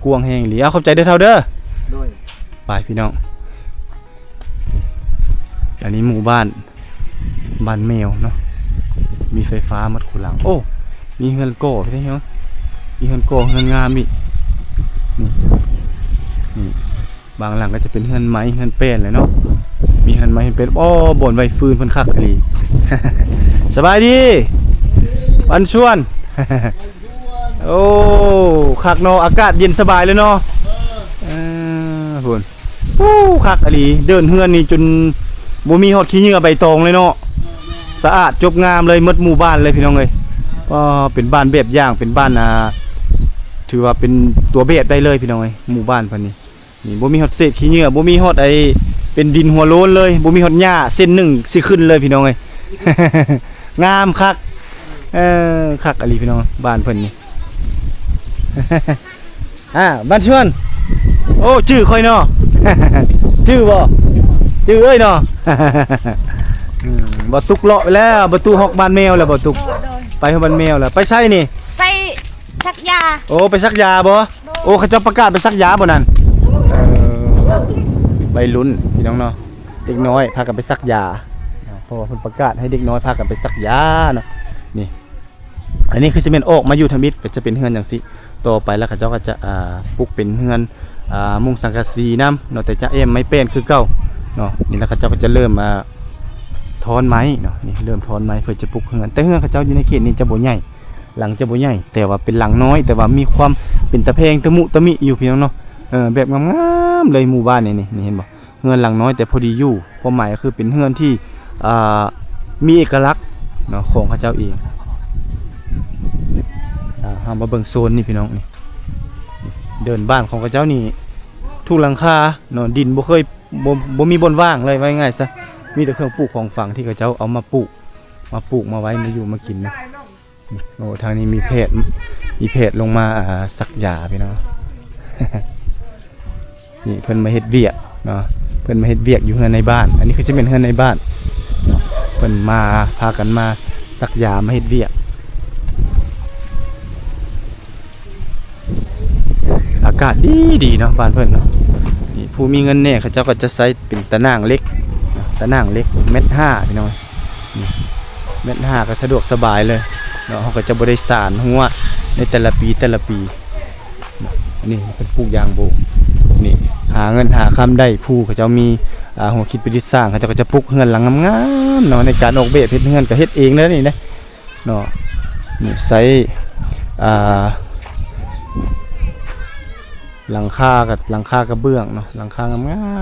ກວ້າງແຮງອີ່ຫຼີ. ເອົາ ຂອບໃຈເດີເຖົ້າເດີ. ໂດຍ ໄປພີ່ນ້ອງ. ອັນນີ້ໝູ່ບ້ານ ບ້ານແມວເນາະ ມີໄຟຟ້າໝົດຄູ່ຫຼັງ. ໂອ້ ມີເຮືອນກໍ່ພີ່ນ້ອງ ມີເຮືອນກໍ່ ເຮືອນງາມອີກ. ນີ້ ນີ້ ບາງຫຼັງກໍຈະເປັນເຮືອນໄມ້ ເຮືອນແປ້ນແຫຼະເນາະ. ມີເຮືອນໄມ້ ເຮືອນແປ້ນ. ໂອ້ ບ່ອນໄວ້ຟືນເພິ່ນຄັກອີ່ຫຼີ. ສະບາຍດີ ບັນຊວນ. ໂອ້ ຄັກເນາະ ອາກາດເຢັນສະບາຍເລີຍເນາະ. ເອີ ພຸ້ນ. ໂອ້ ຄັກອີ່ຫຼີ ເດີ່ນເຮືອນນີ້ຈົນບໍ່ມີຮອດຂີ້ເຫຍື້ອໃບຕອງເລີຍເນາະ. ສະອາດຈົບງາມເລີຍ ໝົດໝູ່ບ້ານເລີຍພີ່ນ້ອງເອີຍ. ກໍເປັນບ້ານແບບຢ່າງ ເປັນບ້ານ ອ່າ ຖືວ່າເປັນຕົວແບບໄດ້ເລີຍພີ່ນ້ອງເອີຍ ໝູ່ບ້ານເພິ່ນນີ້. ນີ້ ບໍ່ມີຮອດເສດຂີ້ເຫຍື້ອ ບໍ່ມີຮອດໄອ້ເປັນດິນຫົວໂລ້ນເລີຍ ບໍ່ມີຮອດຫຍ້າເສັ້ນໜຶ່ງຊິຂຶ້ນເລີຍພີ່ນ້ອງເອີຍ. ງາມຄັກ ເອີ ຄັກອີ່ຫຼີພີ່ນ້ອງ ບ້ານເພິ່ນນີ້. ອ່າ ບ້ານຊວນ. ໂອ້ ຈື່ຂ້ອຍເນາະ ຈື່ບໍ່? ຈື່ເອີຍເນາະ. ອືມ ບໍ່ຕຸກເລາະໄປແລ້ວ ບໍ່ຕຸກຮອກບ້ານແມວແລ້ວ ບໍ່ຕຸກ. ໂດຍ ໄປຮອກບ້ານແມວແລ້ວ. ໄປໃສນີ້? ໄປສັກຢາ. ໂອ້ ໄປສັກຢາບໍ່? ໂດຍ ໂອ້ ເຂົາເຈົ້າປະກາດໄປສັກຢາບໍ່ນັ້ນ? ເອີ ໄວລຸ້ນພີ່ນ້ອງເນາະ ເດັກນ້ອຍພາກັນໄປສັກຢາ ເພາະວ່າເພິ່ນປະກາດໃຫ້ເດັກນ້ອຍພາກັນໄປສັກຢາເນາະ. ນີ້ ອັນນີ້ຄືຊິແມ່ນອອກມາຢູ່ທຳອິດ ກໍຈະເປັນເຮືອນຈັ່ງຊີ້. ຕໍ່ໄປແລ້ວເຂົາເຈົ້າກໍຈະ ອ່າ ປຸກເປັນເຮືອນ ອ່າ ມຸງສັງກະສີນຳເນາະ ແຕ່ຈະແອ້ມໄມ້ແປ້ນຄືເກົ່າເນາະ. ນີ້ແລ້ວເຂົາເຈົ້າກໍຈະເລີ່ມ ອ່າ ທ້ອນໄມ້ເນາະ. ນີ້ເລີ່ມທ້ອນໄມ້ເພື່ອຈະປຸກເຮືອນ ແຕ່ເຮືອນເຂົາເຈົ້າຢູ່ໃນເຂດນີ້ຈະບໍ່ໃຫຍ່ ຫຼັງຈະບໍ່ໃຫຍ່ ແຕ່ວ່າເປັນຫຼັງນ້ອຍ ແຕ່ວ່າມີຄວາມເປັນຕາແພງຕະມຸຕະມິຢູ່ ພີ່ນ້ອງເນາະ. ເອີ ແບບງາມໆເລີຍ ໝູ່ບ້ານນີ້ ນີ້ ນີ້ເຫັນບໍ່? ເຮືອນຫຼັງນ້ອຍແຕ່ພໍດີຢູ່ ຄວາມໝາຍກໍຄືເປັນເຮືອນທີ່ ອ່າ ມີເອກະລັກເນາະ ຂອງເຂົາເຈົ້າເອງ. ອ່າ ເຮົາມາເບິ່ງໂຊນນີ້ພີ່ນ້ອງ ນີ້ ເດີ່ນບ້ານຂອງເຂົາເຈົ້ານີ້ ທຸກຫຼັງຄາເນາະ ດິນບໍ່ເຄີຍ ບໍ່ ບໍ່ມີບ່ອນວ່າງເລີຍ ວ່າງ່າຍໆຊະ ມີແຕ່ເຄື່ອງປູກຂອງຝັງທີ່ເຂົາເຈົ້າເອົາມາປູກ ມາປູກມາໄວ້ ມາຢູ່ມາກິນເນາະ. ໂອ້ ທາງນີ້ມີແພດ ມີແພດລົງມາ ອ່າ ສັກຢາພີ່ນ້ອງ. ນີ້ເພິ່ນມາເຮັດວຽກເນາະ ເພິ່ນມາເຮັດວຽກຢູ່ເຮືອນໃນບ້ານ. ອັນນີ້ຄືຊິແມ່ນເຮືອນໃນບ້ານເນາະ ເພິ່ນມາ ພາກັນມາສັກຢາ ມາເຮັດວຽກ. ອາກາດດີໆເນາະ ບ້ານເພິ່ນເນາະ. ນີ້ ຜູ້ມີເງິນແດ່ ເຂົາເຈົ້າກໍຈະໃຊ້ເປັນຕາໜ່າງເຫຼັກເນາະ ຕາໜ່າງເຫຼັກແມັດຫ້າພີ່ນ້ອງ ນີ້ແມັດຫ້າກໍສະດວກສະບາຍເລີຍເນາະ. ເຮົາກໍຈະບໍ່ໄດ້ສານຮົ້ວໃນແຕ່ລະປີ ແຕ່ລະປີ. ອັນນີ້ເພິ່ນປູກຢາງໂບງ ນີ້ຫາເງິນຫາຄຳໄດ້. ຜູ້ເຂົາເຈົ້າມີ ອ່າ ຫົວຄິດປະດິດສ້າງ ເຂົາເຈົ້າກໍຈະປຸກເຮືອນຫຼັງງາມໆເນາະ. ໃນການອອກແບບເຮັດເຮືອນກໍເຮັດເອງເລີຍນີ້ເດ້ເນາະ. ນີ້ໃຊ້ ອ່າ ຫຼັງຄາກໍຫຼັງຄາກະເບື້ອງເນາະ ຫຼັງຄາງາ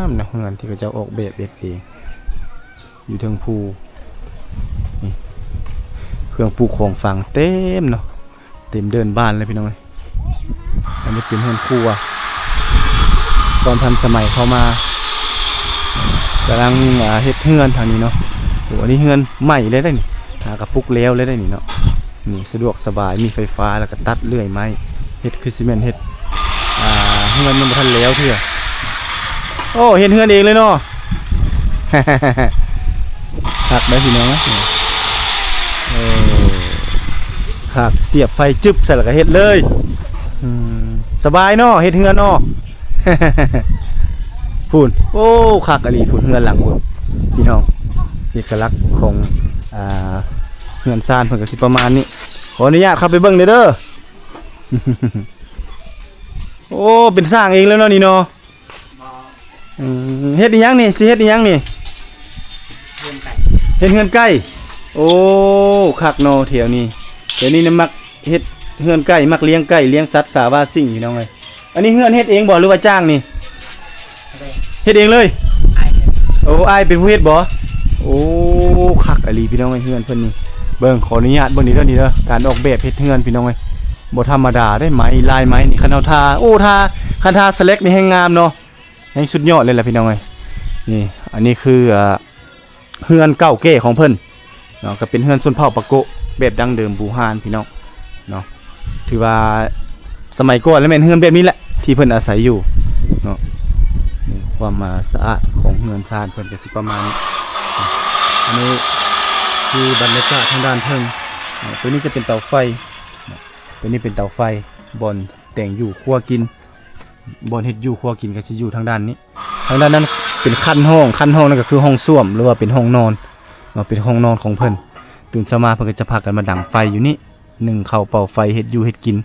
ມໆເນາະ. ເຮືອນທີ່ເຂົາເຈົ້າອອກແບບເຮັດເອງ ຢູ່ເທິງພູ ນີ້ເຄື່ອງປູກຂອງຝັງເຕັມເນາະ ເຕັມເດີ່ນບ້ານເລີຍພີ່ນ້ອງເອີຍ. ອັນນີ້ເປັນເຮືອນຄົວ ຕອນທັນສະໄໝເຂົ້າມາ ກຳລັງ ອ່າ ເຮັດເຮືອນທາງນີ້ເນາະ. ໂອ້ ອັນນີ້ເຮືອນໃໝ່ເລີຍເດ້ນີ້ ຫາກະປຸກແລ້ວເລີຍເດ້ນີ້ເນາະ. ນີ້ສະດວກສະບາຍ ມີໄຟຟ້າ ແລ້ວກໍຕັດເລື່ອຍໄມ້ ເຮັດຄືຊິແມ່ນເຮັດ ອ່າ ເຮືອນຍັງບໍ່ທັນແລ້ວເທື່ອ. ໂອ້ ເຮັດເຮືອນເອງເລີຍເນາະ ຄັກເດ້ພີ່ນ້ອງ. ເອີ ຄັກ ສຽບໄຟຈຶບໃສ່ແລ້ວກໍເຮັດເລີຍ. ອືມ ສະບາຍເນາະ ເຮັດເຮືອນເນາະ. ພຸ້ນ ໂອ້ ຄັກອີ່ຫຼີ ພຸ້ນເຮືອນຫຼັງພຸ້ນ ພີ່ນ້ອງ. ເອກະລັກຂອງ ອ່າ ເຮືອນຊານເພິ່ນກໍຊິປະມານນີ້. ຂໍອະນຸຍາດເຂົ້າໄປເບິ່ງແດ່ເດີ. ໂອ້ ເປັນສ້າງເອງແລ້ວເນາະນີ້ເນາະ. ອືມ ເຮັດອີ່ຫຍັງນີ້? ຊິເຮັດອີ່ຫຍັງນີ້? ເຮືອນໄກ່ ເຮັດເຮືອນໄກ່. ໂອ້ ຄັກເນາະ ແຖວນີ້ ແຖວນີ້ນະມັກເຮັດເຮືອນໄກ່ ມັກລ້ຽງໄກ່ ລ້ຽງສັດສາວາສິ່ງ ພີ່ນ້ອງເອີຍ. ອັນນີ້ເຮືອນເຮັດເອງບໍ່ ຫຼືວ່າຈ້າງນີ້? ເຮັດເອງເລີຍ. ໂອ້ ອ້າຍເປັນຜູ້ເຮັດບໍ່? ໂອ້ ຄັກອີ່ຫຼີພີ່ນ້ອງເອີຍ ເຮືອນເພິ່ນນີ້. ເບິ່ງ ຂໍອະນຸຍາດເບິ່ງນີ້ເດີນີ້ເດີ ການອອກແບບເຮັດເຮືອນພີ່ນ້ອງເອີຍ ບໍ່ທຳມະດາເດ້. ໄມ້ ລາຍໄມ້ນີ້ ຄັນເຮົາທາ ໂອ້ ທາ ຄັນທາສະແລັກນີ້ແຮ່ງງາມເນາະ ແຮ່ງສຸດຍອດເລີຍລະພີ່ນ້ອງເອີຍ. ນີ້ ອັນນີ້ຄື ເອີ ເຮືອນເກົ່າແກ່ຂອງເພິ່ນເນາະ ກໍເປັນເຮືອນຊົນເຜົ່າປາໂກະແບບດັ້ງເດີມບູຮານພີ່ນ້ອງເນາະ. ຖືວ່າສະໄໝກ່ອນລະແມ່ນເຮືອນແບບນີ້ແຫຼະທີ່ເພິ່ນອາໄສຢູ່ເນາະ. ນີ້ຄວາມ ອ່າ ສະອາດຂອງເຮືອນຊານເພິ່ນກໍຊິປະມານນີ້. ອັນນີ້ຄືບັນຍາກາດທາງດ້ານເທິງເນາະ. ໂຕນີ້ຈະເປັນເຕົາໄຟເນາະ ໂຕນີ້ເປັນເຕົາໄຟ ບ່ອນແຕ່ງຢູ່ຄົວກິນ ບ່ອນເຮັດຢູ່ຄົວກິນກໍຊິຢູ່ທາງດ້ານນີ້. ທາງດ້ານນັ້ນເປັນຄັນຫ້ອງ ຄັນຫ້ອງນັ້ນກໍຄືຫ້ອງສ້ວມ ຫຼືວ່າເປັນຫ້ອງນອນເນາະ ເປັນຫ້ອງນອນຂອງເພິ່ນ. ຕື່ນເຊົ້າມາເພິ່ນກໍຈະພາກັນມາດັງໄຟຢູ່ນີ້ ໜຶ້ງເຂົ້າເປົ່າໄຟ ເຮັດຢູ່ເຮັດກິນ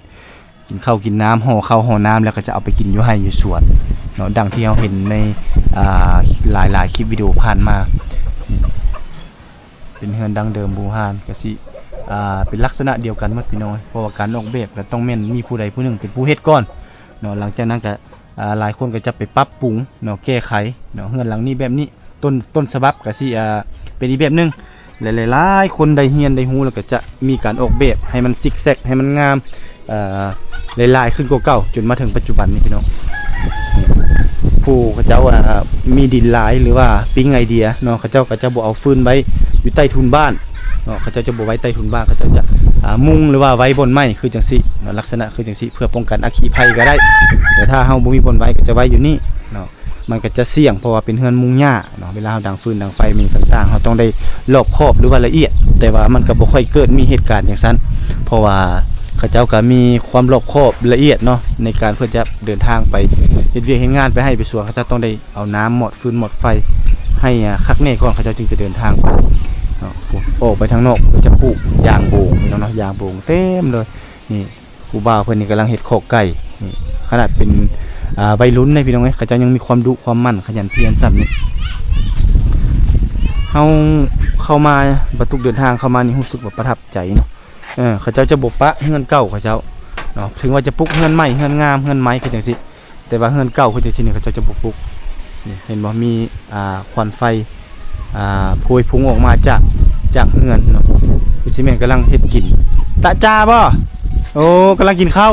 ກິນເຂົ້າກິນນ້ຳ ຫໍ່ເຂົ້າຫໍ່ນ້ຳ ແລ້ວກໍຈະເອົາໄປກິນຢູ່ໄຮ່ຢູ່ສວນເນາະ ດັ່ງທີ່ເຮົາເຫັນໃນ ອ່າ ຫຼາຍໆຄລິບວິດີໂອຜ່ານມາ. ເປັນເຮືອນດັ້ງເດີມບູຮານ ກະຊິ ອ່າ ເປັນລັກສະນະດຽວກັນໝົດພີ່ນ້ອງ ເພາະວ່າການອອກແບບກໍຕ້ອງແມ່ນມີຜູ້ໃດຜູ້ໜຶ່ງເປັນຜູ້ເຮັດກ່ອນເນາະ. ຫຼັງຈາກນັ້ນກໍ ອ່າ ຫຼາຍຄົນກໍຈະໄປປັບປຸງເນາະ ແກ້ໄຂເນາະ ເຮືອນຫຼັງນີ້ແບບນີ້ ຕົ້ນ ຕົ້ນສະບັບກໍຊິ ອ່າ ເປັນອີກແບບໜຶ່ງ ແລະ ຫຼາຍໆຄົນໄດ້ຮຽນໄດ້ຮູ້ ແລ້ວກໍຈະມີການອອກແບບໃຫ້ມັນຊິກແຊັກ ໃຫ້ມັນງາມ ເອີ ຫຼາຍໆຂຶ້ນກວ່າເກົ່າ ຈົນມາເຖິງປັດຈຸບັນນີ້ພີ່ນ້ອງ. ຜູ້ເຂົາເຈົ້າ ອ່າ ມີດິນຫຼາຍ ຫຼືວ່າປີ້ງໄອເດຍເນາະ ເຂົາເຈົ້າກໍຈະບໍ່ເອົາຟືນໄວ້ຢູ່ໃຕ້ທຸນບ້ານເນາະ ເຂົາເຈົ້າຈະບໍ່ໄວ້ໃຕ້ທຸນບ້ານ ເຂົາເຈົ້າຈະ ອ່າ ມຸງ ຫຼືວ່າໄວ້ບ່ອນໄມ້ຄືຈັ່ງຊີ້ເນາະ ລັກສະນະຄືຈັ່ງຊີ້ ເພື່ອປ້ອງກັນອັກຄີໄພກໍໄດ້. ແຕ່ຖ້າເຮົາບໍ່ມີບ່ອນໄວ້ກໍຈະໄວ້ຢູ່ນີ້ເນາະ ມັນກໍຈະສ່ຽງ ເພາະວ່າເປັນເຮືອນມຸງຫຍ້າເນາະ. ເວລາເຮົາດັງຟືນດັງໄຟ ມີຫຍັງຕ່າງໆ ເຮົາຕ້ອງໄດ້ລອບຄອບ ຫຼືວ່າລະອຽດ ແຕ່ວ່າມັນກໍບໍ່ຄ່ອຍເກີດມີເຫດການຈັ່ງຊັ້ນ ເພາະວ່າເຂົາເຈົ້າກໍມີຄວາມລອບຄອບລະອຽດເນາະ ໃນການເພື່ອຈະເດີນທາງໄປເຮັດວຽກເຮັດງານ ໄປໄຮ່ໄປສວນ ເຂົາເຈົ້າຕ້ອງໄດ້ເອົານ້ຳມອດຟືນມອດໄຟໃຫ້ ອ່າ ຄັກແນ່ກ່ອນ ເຂົາເຈົ້າຈຶ່ງຈະເດີນທາງໄປເນາະ. ອອກໄປທາງນອກເພິ່ນຈະປູກຢາງໂບງພີ່ນ້ອງເນາະ ຢາງໂບງເຕັມເລີຍນີ້. ຜູ້ບ່າວເພິ່ນນີ້ກຳລັງເຮັດຄອກໄກ່ນີ້ ຂະໜາດເປັນ ອ່າ ໄວລຸ້ນເດ້ພີ່ນ້ອງເອີຍ ເຂົາເຈົ້າຍັງມີຄວາມດຸຄວາມໝັ່ນຂະຫຍັນພຽນສ່ຳນີ້. ເຮົາເຂົ້າມາ ບັດຕຸກເດີນທາງເຂົ້າມານີ້ ຮູ້ສຶກວ່າປະທັບໃຈເນາະ. ເອີ ເຂົາເຈົ້າຈະບໍ່ປະເຮືອນເກົ່າເຂົາເຈົ້າເນາະ ເຖິງວ່າຈະປຸກເຮືອນໃໝ່ ເຮືອນງາມ ເຮືອນໄມ້ຄືຈັ່ງຊີ້ ແຕ່ວ່າເຮືອນເກົ່າຄືຈັ່ງຊີ້ນີ້ ເຂົາເຈົ້າຈະບໍ່ປຸກ. ນີ້ເຫັນບໍ່ ມີ ອ່າ ຄວັນໄຟ ອ່າ ໂພຍພຸງອອກມາຈາກ ຈາກເຮືອນເນາະ ຄືຊິແມ່ນກຳລັງເຮັດກິນ. ຕະຈາບໍ່? ໂອ້ ກຳລັງກິນເຂົ້າ.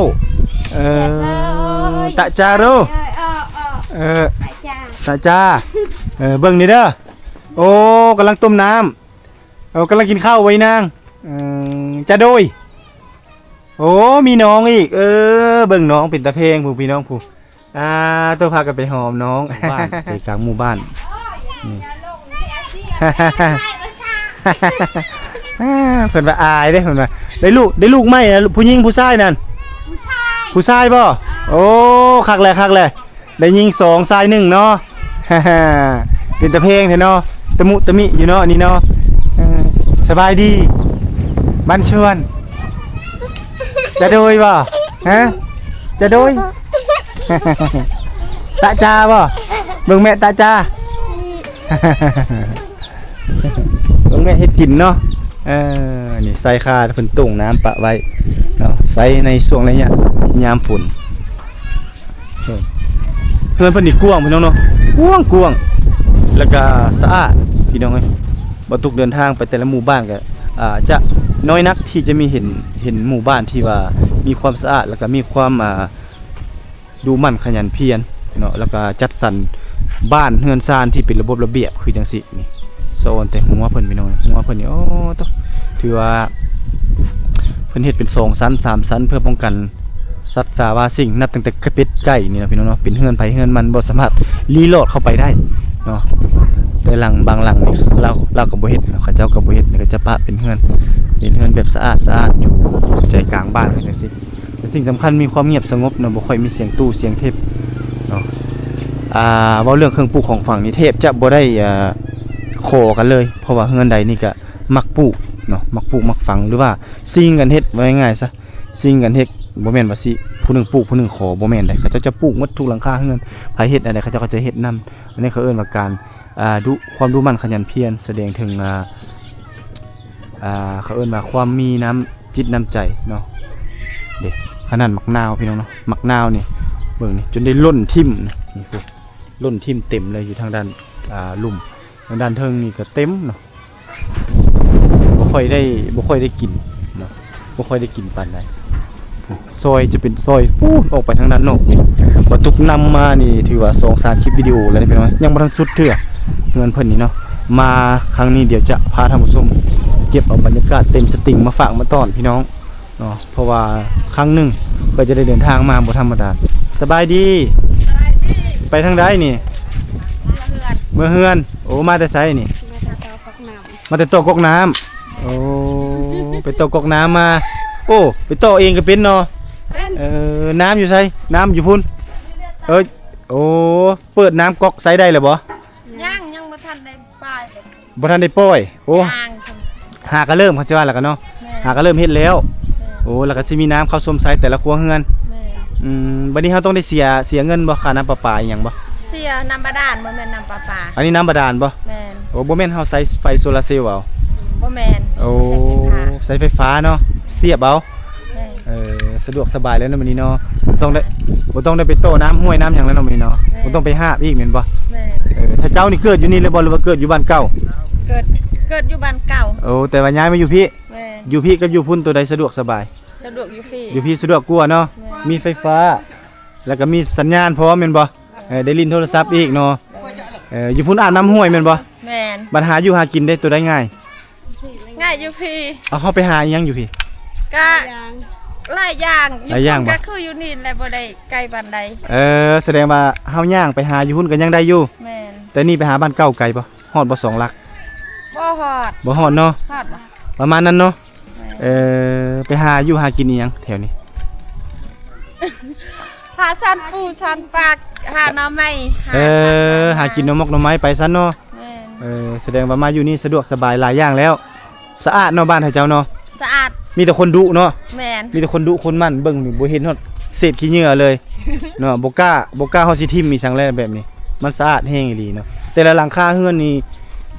ເອີ ຕະຈາເດີ. ເອີ ຕະຈາ. ເອີ ເບິ່ງນີ້ເດີ. ໂອ້ ກຳລັງຕົ້ມນ້ຳ. ໂອ້ ກຳລັງກິນເຂົ້າໄວ້ນາງ. ເອີ ຈະໂດຍ. ໂອ້ ມີນ້ອງອີກ. ເອີ ເບິ່ງນ້ອງເປັນຕາແພງພຸ້ນ ພີ່ນ້ອງພຸ້ນ. ອ່າ ໂຕ ພາກັນໄປຫອມນ້ອງ ບ້ານ ໃຈກາງໝູ່ບ້ານ. ນີ້ ເພິ່ນວ່າອາຍເດ້ ເພິ່ນວ່າ. ໄດ້ລູກ ໄດ້ລູກໃໝ່ນະ ຜູ້ຍິງຜູ້ຊາຍນັ້ນ? ຜູ້ຊາຍ. ຜູ້ຊາຍບໍ່? ໂອ້ ຄັກແຫຼະ ຄັກແຫຼະ. ໄດ້ຍິງສອງ ຊາຍໜຶ່ງເນາະ. ເປັນຕາແພງແທ້ເນາະ. ຕະມຸຕະມິຢູ່ເນາະ ອັນນີ້ເນາະ. ເອີ ສະບາຍດີ ບ້ານຊວນ ຈະໂດຍບໍ່? ຮະ ຈະໂດຍ? ຕະຈາບໍ່? ເບິ່ງແມ່ຕະຈາ ເບິ່ງແມ່ເຮັດກິນເນາະ. ເອີ ນີ້ໃສ່ຄາເພິ່ນໂຕ່ງນ້ຳປະໄວ້ເນາະ ໃສ່ໃນຊ່ວງໄລຍະຍາມຝົນ. ເຮືອນເພິ່ນນີ້ກວ້າງພີ່ນ້ອງເນາະ ກວ້າງໆ ແລ້ວກະສະອາດພີ່ນ້ອງເອີຍ. ບໍ່ຕຸກເດີນທາງໄປແຕ່ລະໝູ່ບ້ານກະ ອ່າ ຈະນ້ອຍນັກທີ່ຈະມີເຫັນ ເຫັນໝູ່ບ້ານທີ່ວ່າມີຄວາມສະອາດ ແລ້ວກະມີຄວາມ ອ່າ ດຸໝັ່ນຂະຫຍັນພຽນເນາະ ແລ້ວກະຈັດສັນບ້ານເຮືອນຊານທີ່ເປັນລະບົບລະບຽບຄືຈັ່ງຊີ້ນີ້. ສະອອນແຕ່ຫົວເພິ່ນພີ່ນ້ອງ ຫົວເພິ່ນນີ້ ໂອ້ ໂຕ ຖືວ່າເພິ່ນເຮັດເປັນສອງຊັ້ນສາມຊັ້ນ ເພື່ອປ້ອງກັນສັດສາວາສິ່ງ ນັບຕັ້ງແຕ່ເປັດໄກ່ນີ້ນະພີ່ນ້ອງເນາະ. ເປັນເຮືອນໃຜເຮືອນມັນ ບໍ່ສາມາດລີ້ລອດເຂົ້າໄປໄດ້ເນາະ. ແຕ່ຫຼັງບາງຫຼັງນີ້ລາວ ລາວກໍບໍ່ເຮັດເນາະ ເຂົາເຈົ້າກໍບໍ່ເຮັດ ເຂົາຈະປະເປັນເຮືອນ ເປັນເຮືອນແບບສະອາດສະອາດ ຢູ່ໃຈກາງບ້ານຈັ່ງຊີ້. ແຕ່ສິ່ງສຳຄັນມີຄວາມງຽບສະຫງົບເນາະ ບໍ່ຄ່ອຍມີສຽງຕູ້ສຽງເທັບເນາະ. ອ່າ ເວົ້າເລື່ອງເຄື່ອງປູກຂອງຝັງນີ້ແທບຈະບໍ່ໄດ້ ອ່າ ຂໍກັນເລີຍ ເພາະວ່າເຮືອນໃດນີ້ກະມັກປູກເນາະ ມັກປູກມັກຝັງ ຫຼືວ່າຊິງກັນເຮັດ ເວົ້າງ່າຍໆຊະ ຊິງກັນເຮັດ. ບໍ່ແມ່ນວ່າຊິຜູ້ໜຶ່ງປູກຜູ້ໜຶ່ງຂໍ ບໍ່ແມ່ນໃດ໋ ເຂົາເຈົ້າຈະປູກໝົດທຸກຫຼັງຄາເຮືອນ. ໃຜເຮັດອັນໃດເຂົາເຈົ້າກໍຈະເຮັດນຳ. ອັນນີ້ເຂົາເອີ້ນວ່າການ ອ່າ ດຸ ຄວາມດຸໝັ່ນຂະຫຍັນພຽນ ສະແດງເຖິງ ອ່າ ອ່າ ເຂົາເອີ້ນວ່າຄວາມມີນ້ຳຈິດນ້ຳໃຈເນາະ. ເດ້ ຂະໜາດໝາກນາວພີ່ນ້ອງເນາະ ໝາກນາວນີ້ ເບິ່ງນີ້ ຈົນໄດ້ຫຼົ່ນຖິ້ມນະ ນີ້ພຸ້ນ ຫຼົ່ນຖິ້ມເຕັມເລີຍ ຢູ່ທາງດ້ານ ອ່າ ລຸ່ມ ທາງດ້ານເທິງນີ້ກໍເຕັມເນາະ. ບໍ່ຄ່ອຍໄດ້ ບໍ່ຄ່ອຍໄດ້ກິນເນາະ ບໍ່ຄ່ອຍໄດ້ກິນປານໃດ. ຊອຍຈະເປັນຊອຍປູ້ນອອກໄປທາງດ້ານນອກນີ້ ບໍ່ຕຸກນຳມານີ້ ຖືວ່າສອງສາມຄລິບວິດີໂອແລ້ວເດ້ພີ່ນ້ອງ ຍັງບໍ່ທັນສຸດເທື່ອເຮືອນເພິ່ນນີ້ເນາະ. ມາຄັ້ງນີ້ດຽວຈະພາທ່ານຜູ້ຊົມເກັບເອົາບັນຍາກາດເຕັມສະຕິງມາຝາກມາຕ້ອນພີ່ນ້ອງເນາະ ເພາະວ່າຄັ້ງໜຶ່ງເພື່ອຈະໄດ້ເດີນທາງມາບໍ່ທຳມະດາ. ສະບາຍດີ ສະບາຍດີ ໄປທາງໃດນີ້? ເມືອເຮືອນ ເມືອເຮືອນ. ໂອ້ ມາແຕ່ໃສນີ້? ມາແຕ່ຕໍ່ກັອກນ້ຳ ມາແຕ່ຕໍ່ກັອກນ້ຳ. ໂອ້ ໄປຕໍ່ກັອກນ້ຳມາ. ໂອ້ ໄປຕໍ່ເອງກໍເປັນເນາະ? ເປັນ. ເອີ ນ້ຳຢູ່ໃສ? ນ້ຳຢູ່ພຸ້ນ. ເອີ ໂອ້ ເປີດນ້ຳກັອກໃຊ້ໄດ້ແລ້ວບໍ່? ຍັງ ຍັງບໍ່ທັນໄດ້ປ່ອຍ. ບໍ່ທັນໄດ້ປ່ອຍ. ໂອ້ ຫາກໍເລີ່ມ ເຂົາຊິວ່າແລ້ວກໍເນາະ. ແມ່ນ. ຫາກໍເລີ່ມເຮັດແລ້ວ. ແມ່ນ. ໂອ້ ແລ້ວກໍຊິມີນ້ຳເຂົ້າຊົມໃຊ້ແຕ່ລະຄົວເຮືອນ. ແມ່ນ. ອືມ ບັດນີ້ເຮົາຕ້ອງໄດ້ເສຍ ເສຍເງິນບໍ່ ຄ່ານ້ຳປະປາອີ່ຫຍັງບໍ່? ເສຍນ້ຳບາດານ ບໍ່ແມ່ນນ້ຳປະປາ. ອັນນີ້ນ້ຳບາດານບໍ່? ແມ່ນ. ໂອ້ ບໍ່ແມ່ນເຮົາໃຊ້ໄຟໂຊລາເຊວເອົາ? ບໍ່ແມ່ນ. ໂອ້ ໃຊ້ໄຟຟ້າເນາະ ສຽບເອົາ. ແມ່ນ. ເອີ ສະດວກສະບາຍແລ້ວເນາະ ບັດນີ້ເນາະ ບໍ່ຕ້ອງໄດ້ ບໍ່ຕ້ອງໄດ້ໄປຕໍ່ນ້ຳຫ້ວຍນ້ຳຫຍັງແລ້ວເນາະ ບັດນີ້ເນາະ. ແມ່ນ. ບໍ່ຕ້ອງໄປຫາບອີກແມ່ນບໍ່? ແມ່ນ. ເອີ ຖ້າເຈົ້ານີ້ເກີດຢູ່ນີ້ເລີຍບໍ່ ຫຼືວ່າເກີດຢູ່ບ້ານເກົ່າ? ເກີດ ເກີດຢູ່ບ້ານເກົ່າ. ໂອ້ ແຕ່ວ່າຍ້າຍມາຢູ່ພີ້? ແມ່ນ. ຢູ່ພີ້ກັບຢູ່ພຸ້ນ ໂຕໃດສະດວກສະບາຍ? ສະດວກຢູ່ພີ້. ຢູ່ພີ້ສະດວກກວ່າເນາະ. ແມ່ນ. ມີໄຟຟ້າ ແລ້ວກໍມີສັນຍານພ້ອມແມ່ນບໍ່? ເອີ ໄດ້ຫຼິ້ນໂທລະສັບອີກເນາະ. ເອີ ຢູ່ພຸ້ນອາບນ້ຳຫ້ວຍແມ່ນບໍ່? ແມ່ນ. ບັດຫາຢູ່ຫາກິນເດ້ ໂຕໃດງ່າຍ? ງ່າຍຢູ່ພີ້. ເອົາ ເຮົາໄປຫາອີ່ຫຍັງຢູ່ພີ້? ກະຫຼາຍຢ່າງ ຫຼາຍຢ່າງ. ຢູ່ພຸ້ນກໍຄືຢູ່ນີ້ແຫຼະ ບໍ່ໄດ້ໄກປານໃດ. ເອີ ສະແດງວ່າເຮົາຍ່າງໄປຫາຢູ່ພຸ້ນກໍຍັງໄດ້ຢູ່. ແມ່ນ. ແຕ່ນີ້ໄປຫາບ້ານເກົ່າໄກບໍ່? ຮອດບໍ່ ສອງຫຼັກ? ບໍ່ຮອດ. ບໍ່ຮອດເນາະ. ຮອດບໍ່? ປະມານນັ້ນເນາະ. ແມ່ນ. ເອີ ໄປຫາຢູ່ຫາກິນອີ່ຫຍັງແຖວນີ້? ຫາຊອນປູຊອນປາ ຫາໜໍ່ໄມ້. ເອີ ຫາກິນໜໍ່ໝົກໜໍ່ໄມ້ໄປຊັ້ນເນາະ. ແມ່ນ. ເອີ ສະແດງວ່າມາຢູ່ນີ້ສະດວກສະບາຍຫຼາຍຢ່າງແລ້ວ. ສະອາດເນາະ ບ້ານເຮົາເຈົ້າເນາະ. ສະອາດ. ມີແຕ່ຄົນດຸເນາະ. ແມ່ນ. ມີແຕ່ຄົນດຸຄົນໝັ່ນ ເບິ່ງນີ້ບໍ່ເຫັນຮອດເສດຂີ້ເຫຍື້ອເລີຍເນາະ. ບໍ່ກ້າ ບໍ່ກ້າເຮົາຊິຖິ້ມອີ່ຫຍັງແລ້ວແບບນີ້. ມັນສະອາດແຮງອີ່ຫຼີເນາະ. ແຕ່ລະຫຼັງຄາເຮືອນນີ້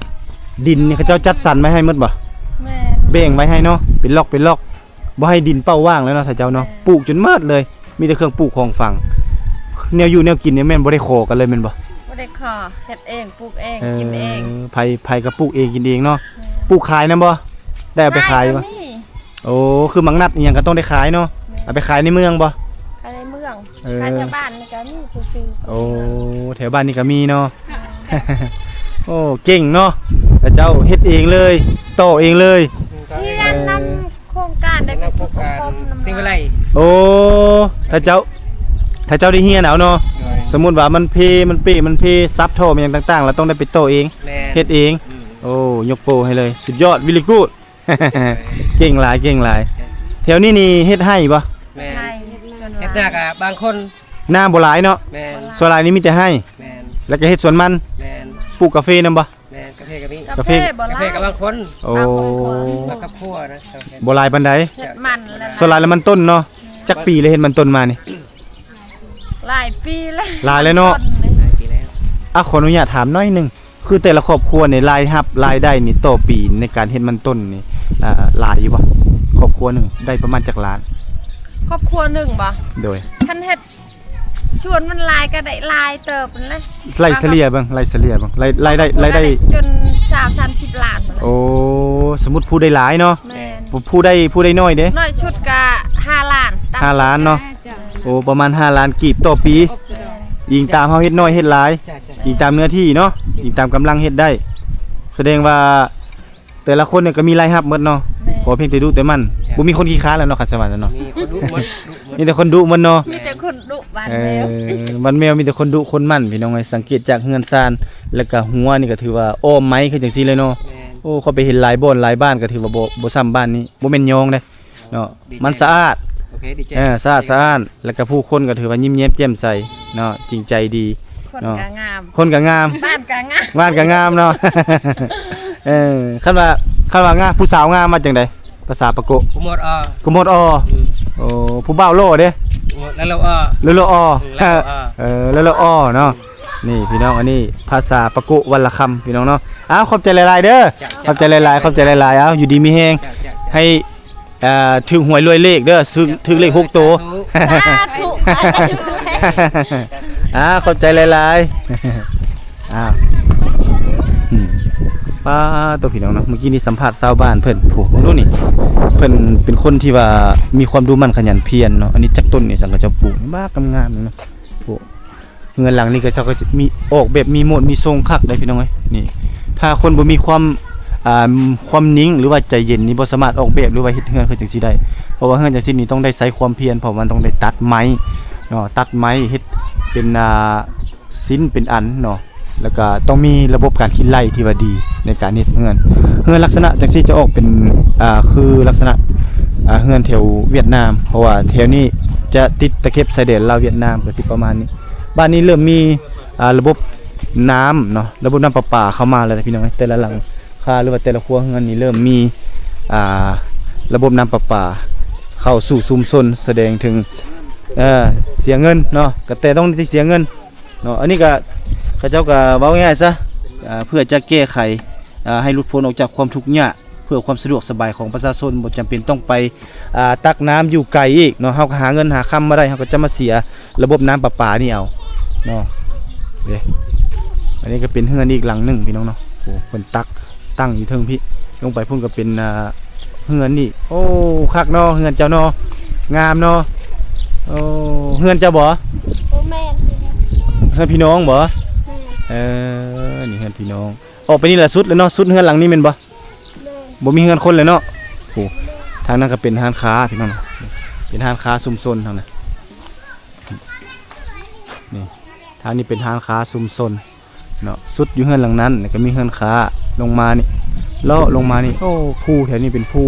ດິນນີ້ເຂົາເຈົ້າຈັດສັນໄວ້ໃຫ້ໝົດບໍ່? ແມ່ນ. ແບ່ງໄວ້ໃຫ້ເນາະ ເປັນລັອກເປັນລັອກ ບໍ່ໃຫ້ດິນເປົ່າວ່າງແລ້ວເນາະ ຖ້າເຈົ້າເນາະ. ແມ່ນ. ປູກຈົນໝົດເລີຍ ມີແຕ່ເຄື່ອງປູກຂອງຝັງ. ແນວຢູ່ແນວກິນນີ້ແມ່ນບໍ່ໄດ້ຂໍກັນເລີຍແມ່ນບໍ່? ບໍ່ໄດ້ຂໍ ເຮັດເອງ ປູກເອງ ເອີ ກິນເອງ. ໃຜ ໃຜກໍປູກເອງກິນເອງເນາະ. ແມ່ນ. ປູກຂາຍນຳບໍ່? ໄດ້ເອົາໄປຂາຍບໍ່? ໄດ້ກໍມີ. ໂອ້ ຄືໝາກນັດອີ່ຫຍັງກໍຕ້ອງໄດ້ຂາຍເນາະ. ແມ່ນ. ເອົາໄປຂາຍໃນເມືອງບໍ່? ຂາຍໃນເມືອງ. ເອີ ຂາຍແຖວບ້ານນີ້ກໍມີຜູ້ຊື້. ໂອ້ ແຖວບ້ານນີ້ກໍມີເນາະ. ແມ່ນ. ໂອ້ ເກັ່ງເນາະ ເຂົາເຈົ້າເຮັດເອງເລີຍ ຕໍ່ເອງເລີຍ. ຮຽນນຳໂຄງການໄດ້ ນຳໂຄງການ ຕິວໄລ. ໂອ້ ຖ້າເຈົ້າ ຖ້າເຈົ້າໄດ້ຮຽນເອົາເນາະ. ໂດຍ. ສົມມຸດວ່າມັນເພ ມັນເປ ມັນເພ ສັບທໍ່ ມັນຫຍັງຕ່າງໆ ລະຕ້ອງໄດ້ໄປຕໍ່ເອງ. ແມ່ນ. ເຮັດເອງ. ອືມ. ໂອ້ ຍົກໂປ້ໃຫ້ເລີຍ ສຸດຍອດ ເວລີກູດ. ເກັ່ງຫຼາຍ ເກັ່ງຫຼາຍ. ແຖວນີ້ນີ້ເຮັດໄຮ່ບໍ່? ແມ່ນ. ເຮັດໄຮ່ ເຮັດນາກະບາງຄົນ. ນາບໍ່ຫຼາຍເນາະ. ແມ່ນ. ສ່ວນຫຼາຍນີ້ມີແຕ່ໄຮ່. ແມ່ນ. ແລ້ວກໍເຮັດສວນມັນ. ແມ່ນ. ປູກກາເຟນຳບໍ່? ແ ແມ່ນ ກາເຟກໍມີ ກາເຟ ກາເຟບໍ່ຫຼາຍ ກາເຟກັບບາງຄົນ ໂອ້ ບາງຄອບຄົວນະ ກາເຟ ບໍ່ຫຼາຍປານໃດ ເຮັດມັນແລ້ວນະ ສ່ວນຫຼາຍແລ້ວມັນຕົ້ນເນາະ ຈັກປີແລ້ວເຮັດມັນຕົ້ນມານີ້? ຫຼາຍປີແລ້ວ ຫຼາຍແລ້ວເນາະ ຫຼາຍປີແລ້ວ ອ່ະ ຂໍອະນຸຍາດຖາມໜ້ອຍໜຶ່ງ ຄືແຕ່ລະຄອບຄົວນີ້ ລາຍຮັບລາຍໄດ້ນີ້ຕໍ່ປີໃນການເຮັດມັນຕົ້ນນີ້ ອ່າ ຫຼາຍຢູ່ບໍ່? ຄອບຄົວໜຶ່ງໄດ້ປະມານຈັກລ້ານ? ຄອບຄົວໜຶ່ງບໍ່? ໂດຍ ຄັນເຮັດ ສວນມັນຫຼາຍກໍໄດ້ຫຼາຍເຕີບຫັ້ນແຫຼະ ໄລ່ສະເລ່ຍເບິ່ງ ໄລ່ສະເລ່ຍເບິ່ງ ລາຍ ລາຍໄດ້ ລາຍໄດ້ຈົນຊາວສາມສິບລ້ານພຸ້ນແຫຼະ ໂອ້ ສົມມຸດຜູ້ໄດ້ຫຼາຍເນາະ ແມ່ນ ຜູ້ໄດ້ ຜູ້ໄດ້ໜ້ອຍເດ້? ໜ້ອຍສຸດກໍຫ້າລ້ານ ຕ່ຳສຸດ ຫ້າລ້ານເນາະ ໂອ້ ປະມານຫ້າລ້ານກີບຕໍ່ປີ ແມ່ນ ອີງຕາມເຮົາເຮັດໜ້ອຍເຮັດຫຼາຍ ຈ້ະ ອີງຕາມເນື້ອທີ່ເນາະ ອີງຕາມກຳລັງເຮັດໄດ້ ສະແດງວ່າ ແຕ່ລະຄົນນີ້ກໍມີລາຍຮັບໝົດເນາະ ແມ່ນ ຂໍພຽງແຕ່ດຸແຕ່ໝັ່ນ ບໍ່ມີຄົນຂີ້ຄ້ານແລ້ວເນາະ ຄັນສະຫວັນເນາະ ມີຄົນດຸໝົດ ດຸໝົດ ມີແຕ່ຄົນດຸເນາະ ມີແຕ່ຄົນດຸບ້ານແມວ ເອີ ບ້ານແມວມີແຕ່ຄົນດຸຄົນໝັ່ນ ພີ່ນ້ອງເອີຍ ສັງເກດຈາກເຮືອນຊານ ແລ້ວກໍຮົ້ວນີ້ກໍຖືວ່າອ້ອມໄມ້ຄືຈັ່ງຊີ້ເລີຍເນາະ ແມ່ນ ໂອ້ ຂ້ອຍໄປເຫັນຫຼາຍບ່ອນຫຼາຍບ້ານ ກໍຖືວ່າບໍ່ ບໍ່ຊ່ຳບ້ານນີ້ ບໍ່ແມ່ນຍ້ອງເດ້ ເນາະ ດີໃຈ ມັນສະອາດ ໂອເຄ ດີໃຈ ເອີ ສະອາດສະອ້ານ ແລ້ວກໍຜູ້ຄົນກໍຖືວ່າຍິ້ມແຍ້ມແຈ່ມໃສເນາະ ຈິງໃຈດີ ຄົນ ເນາະ ກໍງາມ ຄົນກໍງາມ ບ້ານກໍງາມ ບ້ານກໍງາມເນາະ ເອີ ຄັນວ່າ ຄັນວ່າງາມ ຜູ້ສາວງາມວ່າຈັ່ງໃດ? ພາສາປາໂກະ ຜູ້ໝົດອໍ ຜູ້ໝົດອໍ ອືມ ໂອ້ ຜູ້ບ່າວຫຼໍ່ເດ້? ຫຼໍ່ ຫຼໍ່ ຫຼໍ່ ອືມ ຫຼໍ່ ເອີ ຫຼໍ່ ຫຼໍ່ເນາະ ນີ້ພີ່ນ້ອງ ອັນນີ້ພາສາປາໂກະວັນລະຄຳ ພີ່ນ້ອງເນາະ ອ້າວ ຂອບໃຈຫຼາຍໆເດີ ເຈົ້າ ຂອບໃຈຫຼາຍໆ ຂອບໃຈຫຼາຍໆ ເອົາ ຢູ່ດີມີແຮງ ເຈົ້າ ເຈົ້າ ໃຫ້ ອ່າ ຖືກຫວຍລວຍເລກເດີ ຖືກ ເອີ ຖືກເລກຫົກໂຕ ສາທຸ ສາທຸ ອ່າ ຂອບໃຈຫຼາຍໆ ອ່າ ອືມ ປ້າໂຕ ພີ່ນ້ອງເນາະ ເມື່ອກີ້ນີ້ສຳພາດຊາວບ້ານເພິ່ນ ຜູ້ ເບິ່ງດູນີ້ ເພິ່ນເປັນຄົນທີ່ວ່າມີຄວາມດຸໝັ່ນຂະຫຍັນພຽນເນາະ ອັນນີ້ຈັກຕົ້ນນີ້ ສັງຂະເຈົ້າປູກ ບັກງາມໆເນາະ ຜູ້ ເຮືອນຫຼັງນີ້ເຂົາເຈົ້າກໍຈະມີ ອອກແບບມີໂໝດມີຊົງຄັກເດ້ພີ່ນ້ອງເອີຍ ນີ້ ຖ້າຄົນບໍ່ມີຄວາມ ອ່າ ຄວາມນິ່ງ ຫຼືວ່າໃຈເຢັນນີ້ ບໍ່ສາມາດອອກແບບ ຫຼືວ່າເຮັດເຮືອນຄືຈັ່ງຊີ້ໄດ້ ເພາະວ່າເຮືອນຈັ່ງຊີ້ນີ້ຕ້ອງໄດ້ໃຊ້ຄວາມພຽນ ເພາະວ່າມັນຕ້ອງໄດ້ຕັດໄມ້ເນາະ ຕັດໄມ້ເຮັດເປັນ ອ່າ ຊິ້ນເປັນອັນເນາະ ແລ້ວກໍຕ້ອງມີລະບົບການຄິດໄລ່ທີ່ວ່າດີໃນການເຮັດເຮືອນ ເຮືອນລັກສະນະຈັ່ງຊີ້ຈະອອກເປັນ ອ່າ ຄືລັກສະນະ ອ່າ ເຮືອນແຖວຫວຽດນາມ ເພາະວ່າແຖວນີ້ຈະຕິດຕະເຂັບຊາຍແດນລາວຫວຽດນາມ ກໍຊິປະມານນີ້ ບ້ານນີ້ເລີ່ມມີ ອ່າ ລະບົບນ້ຳເນາະ ລະບົບນ້ຳປະປາເຂົ້າມາແລ້ວນະພີ່ນ້ອງ ແຕ່ລະຫຼັງຄາ ຫຼືວ່າແຕ່ລະຄົວເຮືອນນີ້ເລີ່ມມີ ອ່າ ລະບົບນ້ຳປະປາເຂົ້າສູ່ຊຸມຊົນ ສະແດງເຖິງ ເອີ ເສຍເງິນເນາະ ກະແຕ່ຕ້ອງໄດ້ເສຍເງິນເນາະ ອັນນີ້ກະ ເຂົາເຈົ້າກະເວົ້າງ່າຍໆຊະ ອ່າ ເພື່ອຈະແກ້ໄຂ ອ່າ ໃຫ້ຫຼຸດພົ້ນອອກຈາກຄວາມທຸກຍາກ ເພື່ອຄວາມສະດວກສະບາຍຂອງປະຊາຊົນ ບໍ່ຈຳເປັນຕ້ອງໄປ ອ່າ ຕັກນ້ຳຢູ່ໄກອີກເນາະ ເຮົາກໍຫາເງິນຫາຄຳມາໄດ້ ເຮົາກໍຈະມາເສຍລະບົບນ້ຳປະປານີ້ເອົາເນາະ ເດ້ ອັນນີ້ກໍເປັນເຮືອນອີກຫຼັງໜຶ່ງພີ່ນ້ອງເນາະ ໂອ້ ເພິ່ນຕັກຕັ້ງຢູ່ເທິງພີ້ ລົງໄປພຸ້ນກໍເປັນ ອ່າ ເຮືອນນີ້ ໂອ້ ຄັກເນາະ ເຮືອນເຈົ້າເນາະ ງາມເນາະ ໂອ້ ເຮືອນເຈົ້າບໍ່? ບໍ່ແມ່ນ ເຮືອນພີ່ນ້ອງບໍ່? ແມ່ນ ເອີ ນີ້ເຮືອນພີ່ນ້ອງ ອອກໄປນີ້ລະສຸດແລ້ວເນາະ ສຸດເຮືອນຫຼັງນີ້ແມ່ນບໍ່? ແມ່ນ ບໍ່ມີເຮືອນຄົນເລີຍເນາະ ໂອ້ ທາງນັ້ນກໍເປັນຮ້ານຄ້າພີ່ນ້ອງ ເປັນຮ້ານຄ້າຊຸມຊົນທາງນັ້ນ ນີ້ ທາງນີ້ເປັນຮ້ານຄ້າຊຸມຊົນເນາະ ສຸດຢູ່ເຮືອນຫຼັງນັ້ນ ແລ້ວກໍມີເຮືອນຄ້າ ລົງມານີ້ ເລາະລົງມານີ້ ໂອ້ ພູແຖວນີ້ເປັນພູ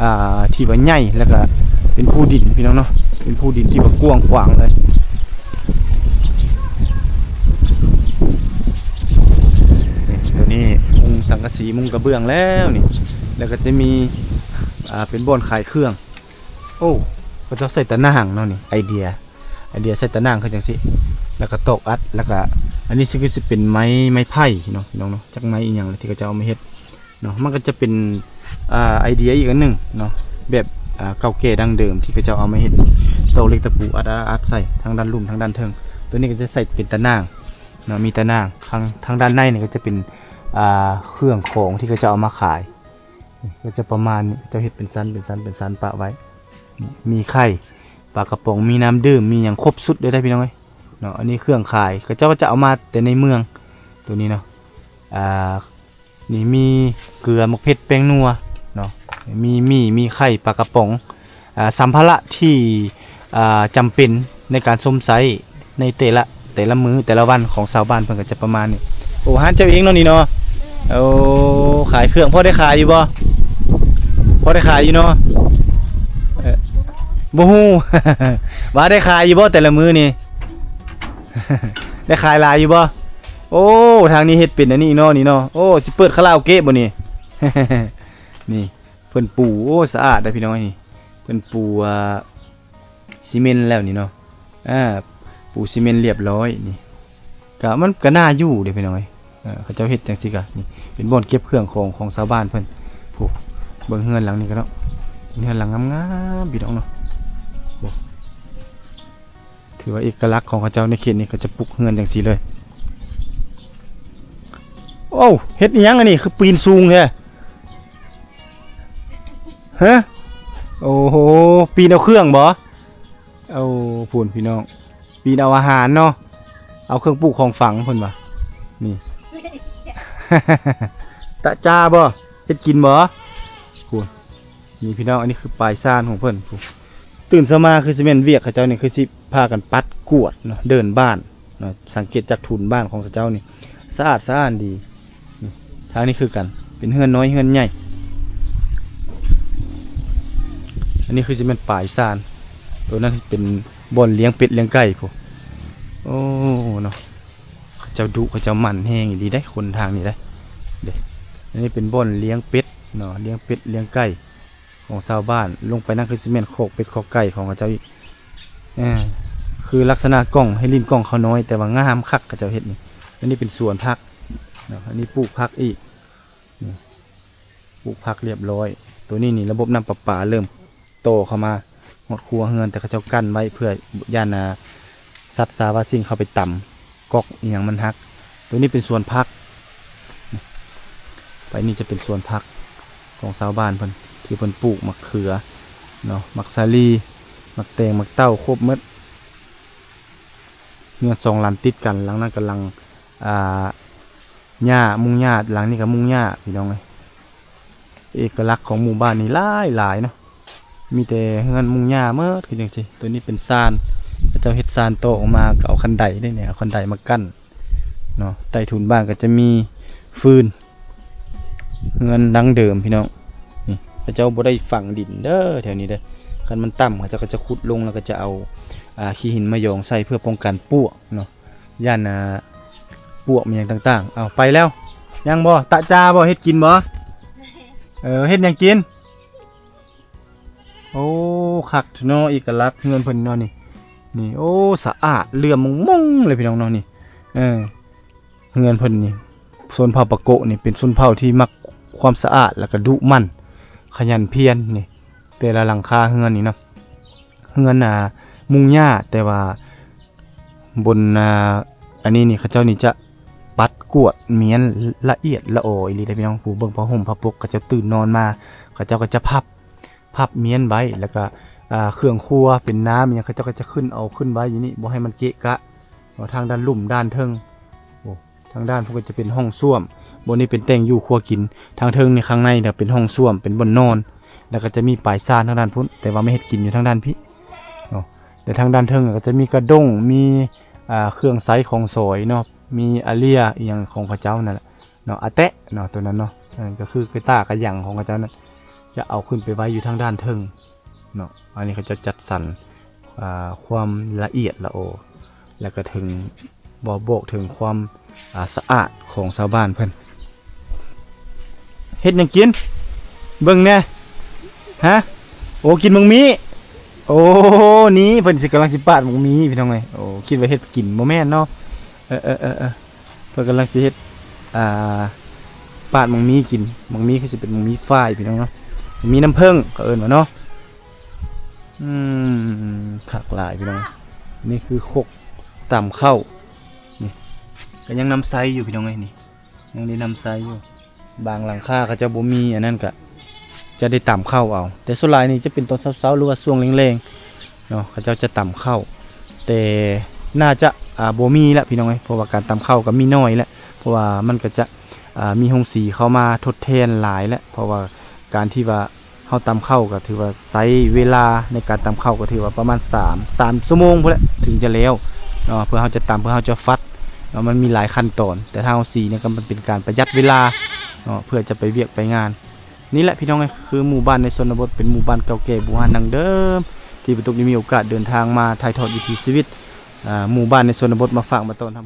ອ່າ ທີ່ວ່າໃຫຍ່ ແລ້ວກໍເປັນພູດິນພີ່ນ້ອງເນາະ ເປັນພູດິນທີ່ວ່າກວ້າງຂວາງເລີຍ. ນີ້ ຕົວນີ້ມຸງສັງກະສີ ມຸງກະເບື້ອງແລ້ວນີ້ ແລ້ວກໍຈະມີ ອ່າ ເປັນບ່ອນຂາຍເຄື່ອງ. ໂອ້ ເຂົາເຈົ້າໃສ່ຕາໜ່າງເນາະນີ້ ໄອເດຍ ໄອເດຍໃສ່ຕາໜ່າງຄືຈັ່ງຊີ້ ແລ້ວກໍຕອກອັດ ແລ້ວກໍ ອັນນີ້ຊິຄືຊິເປັນໄມ້ ໄມ້ໄຜ່ເນາະ ພີ່ນ້ອງເນາະ ຈັກໄມ້ອີ່ຫຍັງທີ່ເຂົາເຈົ້າເອົາມາເຮັດ ເນາະ ມັນກໍຈະເປັນ ອ່າ ໄອເດຍອີກອັນໜຶ່ງເນາະ ແບບ ອ່າ ເກົ່າແກ່ດັ້ງເດີມທີ່ເຂົາເຈົ້າເອົາມາເຮັດ ຕອກເຫຼັກຕະປູ ອັດ ອັດ ອັດໃສ່ ທັງດ້ານລຸ່ມ ທັງດ້ານເທິງ ຕົວນີ້ກໍຈະໃສ່ເປັນຕາໜ່າງເນາະ ມີຕາໜ່າງ ທາງ ທາງດ້ານໃນນີ້ກໍຈະເປັນ ອ່າ ເຄື່ອງຂອງທີ່ເຂົາເຈົ້າເອົາມາຂາຍ ກໍຈະປະມານນີ້ ເຂົາເຈົ້າເຮັດເປັນຊັ້ນ ເປັນຊັ້ນ ເປັນຊັ້ນປະໄວ້ ມີໄຂ່ ປາກະປ໋ອງ ມີນ້ຳດື່ມ ມີຫຍັງຄົບຊຸດເລີຍໄດ໋ພີ່ນ້ອງເອີຍເນາະ ອັນນີ້ເຄື່ອງຂາຍ ເຂົາເຈົ້າຈະເອົາມາແຕ່ໃນເມືອງ ຕົວນີ້ເນາະ ອ່າ ນີ້ມີເກືອ ໝາກເຜັດ ແປ້ງນົວເນາະ ມີໝີ່ ມີໄຂ່ ປາກະປ໋ອງ ອ່າ ສຳພາລະທີ່ ອ່າ ຈຳເປັນໃນການຊົມໃຊ້ໃນແຕ່ລະ ແຕ່ລະມື້ແຕ່ລະວັນຂອງຊາວບ້ານເພິ່ນກໍຈະປະມານນີ້. ໂອ້ ຮ້ານເຈົ້າເອງເນາະນີ້ເນາະ? ໂອ້ ຂາຍເຄື່ອງ ພໍໄດ້ຂາຍຢູ່ບໍ່? ພໍໄດ້ຂາຍຢູ່ເນາະ? ເອີ ບໍ່ຮູ້ ວ່າໄດ້ຂາຍຢູ່ບໍ່ແຕ່ລະມື້ນີ້? ໄດ້ຂາຍຫຼາຍຢູ່ບໍ່? ໂອ້ ທາງນີ້ເຮັດເປັນອັນນີ້ເນາະ ນີ້ເນາະ. ໂອ້ ຊິເປີດຄາຣາໂອເກະບໍ່ນີ້? ນີ້ ເພິ່ນປູ ໂອ້ ສະອາດເດ້ພີ່ນ້ອງ. ນີ້ ເພິ່ນປູ ອ່າ ຊີເມັນແລ້ວນີ້ເນາະ. ອ່າ ປູຊີເມັນລຽບລ້ອຍນີ້ ກະ ມັນກະໜ້າຢູ່ເດ້ພີ່ນ້ອງເອີຍ. ເຂົາເຈົ້າເຮັດຈັ່ງຊີ້ກະ ນີ້ເປັນບ່ອນເກັບເຄື່ອງຂອງ ຂອງຊາວບ້ານເພິ່ນ. ໂອ້ ເບິ່ງເຮືອນຫຼັງນີ້ກະເນາະ ເປັນເຮືອນຫຼັງງາມໆ ພີ່ນ້ອງເນາະ. ໂອ້ ຖືວ່າເອກະລັກຂອງເຂົາເຈົ້າໃນເຂດນີ້ ເຂົາຈະປຸກເຮືອນຈັ່ງຊີ້ເລີຍ. ໂອ້ ເຮັດອີ່ຫຍັງອັນນີ້ ຄືປີນສູງແທ້? ຮະ? ໂອ້ໂຫ ປີນເອົາເຄື່ອງບໍ? ເອົາ ພຸ້ນພີ່ນ້ອງ ປີນເອົາອາຫານເນາະ ເອົາເຄື່ອງປູກຂອງຝັງເພິ່ນວ່າ. ນີ້ ຕະຈາບໍ? ເຮັດກິນບໍ? ພຸ້ນ ນີ້ພີ່ນ້ອງ ອັນນີ້ຄືປາຍຊານຂອງເພິ່ນ. ຕື່ນເຊົ້າມາຄືຊິແມ່ນວຽກເຂົາເຈົ້ານີ້ ຄືຊິພາກັນປັດກວາດເນາະ ເດີ່ນບ້ານເນາະ. ສັງເກດຈາກຖົນບ້ານຂອງເຂົາເຈົ້ານີ້ ສະອາດສະອ້ານດີ. ນີ້ ທາງນີ້ຄືກັນ ເປັນເຮືອນນ້ອຍເຮືອນໃຫຍ່. ອັນນີ້ຄືຊິແມ່ນປາຍຊານ ໂຕນັ້ນເປັນບ່ອນລ້ຽງເປັດລ້ຽງໄກ່ພຸ້ນ. ໂອ້ ເນາະ ເຂົາເຈົ້າດຸ ເຂົາເຈົ້າໝັ່ນແຮງອີ່ຫຼີເດ້ ຄົນທາງນີ້ເດ້. ເດ້ ອັນນີ້ເປັນບ່ອນລ້ຽງເປັດເນາະ ລ້ຽງເປັດລ້ຽງໄກ່ຂອງຊາວບ້ານ. ລົງໄປນັ້ນຄືຊິແມ່ນຄອກເປັດຄອກໄກ່ຂອງເຂົາເຈົ້າອີກ. ເອີ ຄືລັກສະນະກ້ອງ ໃຫ້ຫຼິ້ນກ້ອງເຂົານ້ອຍ ແຕ່ວ່າງາມຄັກເຂົາເຈົ້າເຮັດນີ້. ອັນນີ້ເປັນສວນຜັກເນາະ ອັນນີ້ປູກຜັກອີກ. ນີ້ ປູກຜັກລຽບລ້ອຍ. ໂຕນີ້ນີ້ລະບົບນ້ຳປະປາເລີ່ມຕໍ່ເຂົ້າມາຮອດຄົວເຮືອນ ແຕ່ເຂົາເຈົ້າກັ້ນໄວ້ເພື່ອຢ້ານ ອ່າ ສັດສາວາສິ່ງເຂົ້າໄປຕຳ ກອກອີ່ຫຍັງມັນຫັກ. ໂຕນີ້ເປັນສວນຜັກ ໄປນີ້ຈະເປັນສວນຜັກຂອງຊາວບ້ານເພິ່ນ ທີ່ເພິ່ນປູກໝາກເຂືອເນາະ ໝາກສາລີ ໝາກແຕງ ໝາກເຕົ້າ ຄົບໝົດ. ເຮືອນສອງຫຼັງຕິດກັນ ຫຼັງນັ້ນກຳລັງ ອ່າ ຫຍ້າ ມຸງຫຍ້າ ຫຼັງນີ້ກະມຸງຫຍ້າ ພີ່ນ້ອງເອີຍ. ເອກະລັກຂອງໝູ່ບ້ານນີ້ຫຼາຍໆເນາະ ມີແຕ່ເຮືອນມຸງຫຍ້າໝົດຄືຈັ່ງຊີ້. ໂຕນີ້ເປັນຊານ ເຂົາເຈົ້າເຮັດຊານຕໍ່ອອກມາ ກະເອົາຄັນໄດເດ້ນີ້ ເອົາຄັນໄດມາກັ້ນເນາະ. ໃຕ້ຖົນບ້ານກະຈະມີຟືນ ເຮືອນດັ້ງເດີມພີ່ນ້ອງ. ນີ້ ເຂົາເຈົ້າບໍ່ໄດ້ຝັງດິນເດີ ແຖວນີ້ເດີ. ຄັນມັນຕ່ຳ ເຂົາເຈົ້າກະຈະຂຸດລົງ ແລ້ວກະຈະເອົາ ອ່າ ຂີ້ຫີນມາຢອງໃສ່ເພື່ອປ້ອງກັນປວກເນາະ. ຢ້ານ ອ່າ ປວກມີຫຍັງຕ່າງໆ. ເອົາ ໄປແລ້ວ ຍັງບໍ່? ຕະຈາບໍ່? ເຮັດກິນບໍ່? ເອີ ເຮັດຫຍັງກິນ? ໂອ້ ຄັກເນາະ ເອກະລັກເຮືອນເພິ່ນເນາະນີ້. ນີ້ ໂອ້ ສະອາດເຫຼື້ອມມົງໆເລີຍພີ່ນ້ອງເນາະນີ້. ເອີ ເຮືອນເພິ່ນນີ້ ຊົນເຜົ່າປາໂກະນີ້ເປັນຊົນເຜົ່າທີ່ມັກຄວາມສະອາດ ແລ້ວກະດຸໝັ່ນ ຂະຫຍັນພຽນນີ້. ແຕ່ລະຫຼັງຄາເຮືອນນີ້ເນາະ ເຮືອນ ອ່າ ມຸງຫຍ້າ ແຕ່ວ່າ ບົນ ອ່າ ອັນນີ້ນີ້ ເຂົາເຈົ້ານີ້ຈະປັດກວາດມ້ຽນລະອຽດລະອໍອີ່ຫຼີເດ້ພີ່ນ້ອງ. ຜູ້ເບິ່ງຜ້າຫົ່ມຜ້າປົກ ເຂົາເຈົ້າຕື່ນນອນມາ ເຂົາເຈົ້າກະຈະພັບ ພັບມ້ຽນໄວ້ ແລ້ວກະ ອ່າ ເຄື່ອງຄົວເປັນນ້ຳອີ່ຫຍັງ ເຂົາເຈົ້າກະຈະຂຶ້ນເອົາຂຶ້ນໄວ້ຢູ່ນີ້ ບໍ່ໃຫ້ມັນເກະກະ. ທາງດ້ານລຸ່ມດ້ານເທິງ ໂອ້ ທາງດ້ານພຸ້ນກະຈະເປັນຫ້ອງສ້ວມ ບ່ອນນີ້ເປັນແຕ່ງຢູ່ຄົວກິນ. ທາງເທິງນີ້ ຂ້າງໃນເປັນຫ້ອງສ້ວມ ເປັນບ່ອນນອນ ແລ້ວກະຈະມີປາຍຊານທາງດ້ານພຸ້ນ ແຕ່ວ່າມາເຮັດກິນຢູ່ທາງດ້ານພີ້ເນາະ. ແລະ ທາງດ້ານເທິງກະຈະມີກະດ້ງ ມີ ອ່າ ເຄື່ອງໃຊ້ຂອງສອຍເນາະ ມີອາເລຍອີ່ຫຍັງຂອງເຂົາເຈົ້ານັ້ນແຫຼະເນາະ ອາແຕະເນາະ ໂຕນັ້ນເນາະ. ເອີ ກະຄືກະຕ້າກະຍັງຂອງເຂົາເຈົ້ານັ້ນ ຈະເອົາຂຶ້ນໄປໄວ້ຢູ່ທາງດ້ານເທິງເນາະ. ອັນນີ້ເຂົາເຈົ້າຈັດສັນ ອ່າ ຄວາມລະອຽດລະອໍ ແລ້ວກະເຖິງ ບໍ່ບອກເຖິງຄວາມ ອ່າ ສະອາດຂອງຊາວບ້ານເພິ່ນ. ເຮັດຫຍັງກິນ? ເບິ່ງແດ່. ຮະ? ໂອ້ ກິນໝາກມີ້. ໂອ້ ນີ້ເພິ່ນຊິກຳລັງຊິປາດໝາກມີ້ ພີ່ນ້ອງເອີຍ. ໂອ້ ຄິດວ່າເຮັດກິນ ບໍ່ແມ່ນເນາະ. ເອີ ເອີ ເອີ ເອີ ເພິ່ນກຳລັງຊິເຮັດ ອ່າ ປາດໝາກມີ້ກິນ. ໝາກມີ້ຄືຊິເປັນໝາກມີ້ຝ້າຍ ພີ່ນ້ອງເນາະ. ໝາກມີ້ນ້ຳເຜິ້ງ ເຂົາເອີ້ນວ່າເນາະ. ອືມ ຄັກຫຼາຍພີ່ນ້ອງ. ນີ້ຄືຄົກຕຳເຂົ້າ ນີ້ກະຍັງນຳໃຊ້ຢູ່ພີ່ນ້ອງເອີຍ. ນີ້ຍັງໄດ້ນຳໃຊ້ຢູ່. ບາງຫຼັງຄາເຂົາເຈົ້າບໍ່ມີອັນນັ້ນກະຈະໄດ້ຕຳເຂົ້າເອົາ ແຕ່ສ່ວນຫຼາຍນີ້ຈະເປັນຕອນເຊົ້າໆ ຫຼືວ່າຊ່ວງແລງໆເນາະ ເຂົາເຈົ້າຈະຕຳເຂົ້າ. ແຕ່ໜ້າຈະ ອ່າ ບໍ່ມີລະພີ່ນ້ອງເອີຍ ເພາະວ່າການຕຳເຂົ້າກະມີໜ້ອຍລະ ເພາະວ່າມັນກະຈະ ອ່າ ມີໂຮງສີເຂົ້າມາທົດແທນຫຼາຍແລ້ວ ເພາະວ່າການທີ່ວ່າເຮົາຕຳເຂົ້າກະຖືວ່າໃຊ້ເວລາໃນການຕຳເຂົ້າກະຖືວ່າປະມານສາມ ສາມຊົ່ວໂມງພຸ້ນແຫຼະ ເຖິງຈະແລ້ວເນາະ. ເພື່ອເຮົາຈະຕຳ ເພື່ອເຮົາຈະຟັດເນາະ ມັນມີຫຼາຍຂັ້ນຕອນ ແຕ່ຖ້າເຮົາສີນີ້ກະມັນເປັນການປະຢັດເວລາເນາະ ເພື່ອຈະໄປວຽກໄປງານ. ນີ້ແຫຼະພີ່ນ້ອງເອີຍ ຄືໝູ່ບ້ານໃນຊົນນະບົດ ເປັນໝູ່ບ້ານເກົ່າແກ່ບູຮານດັ້ງເດີມ ທີ່ປາຕຸກໄດ້ມີໂອກາດເດີນທາງມາຖ່າຍທອດວິຖີຊີວິດ ອ່າ ໝູ່ບ້ານໃນຊົນນະບົດ ມາຝາກມາຕ້ອນຮັບ.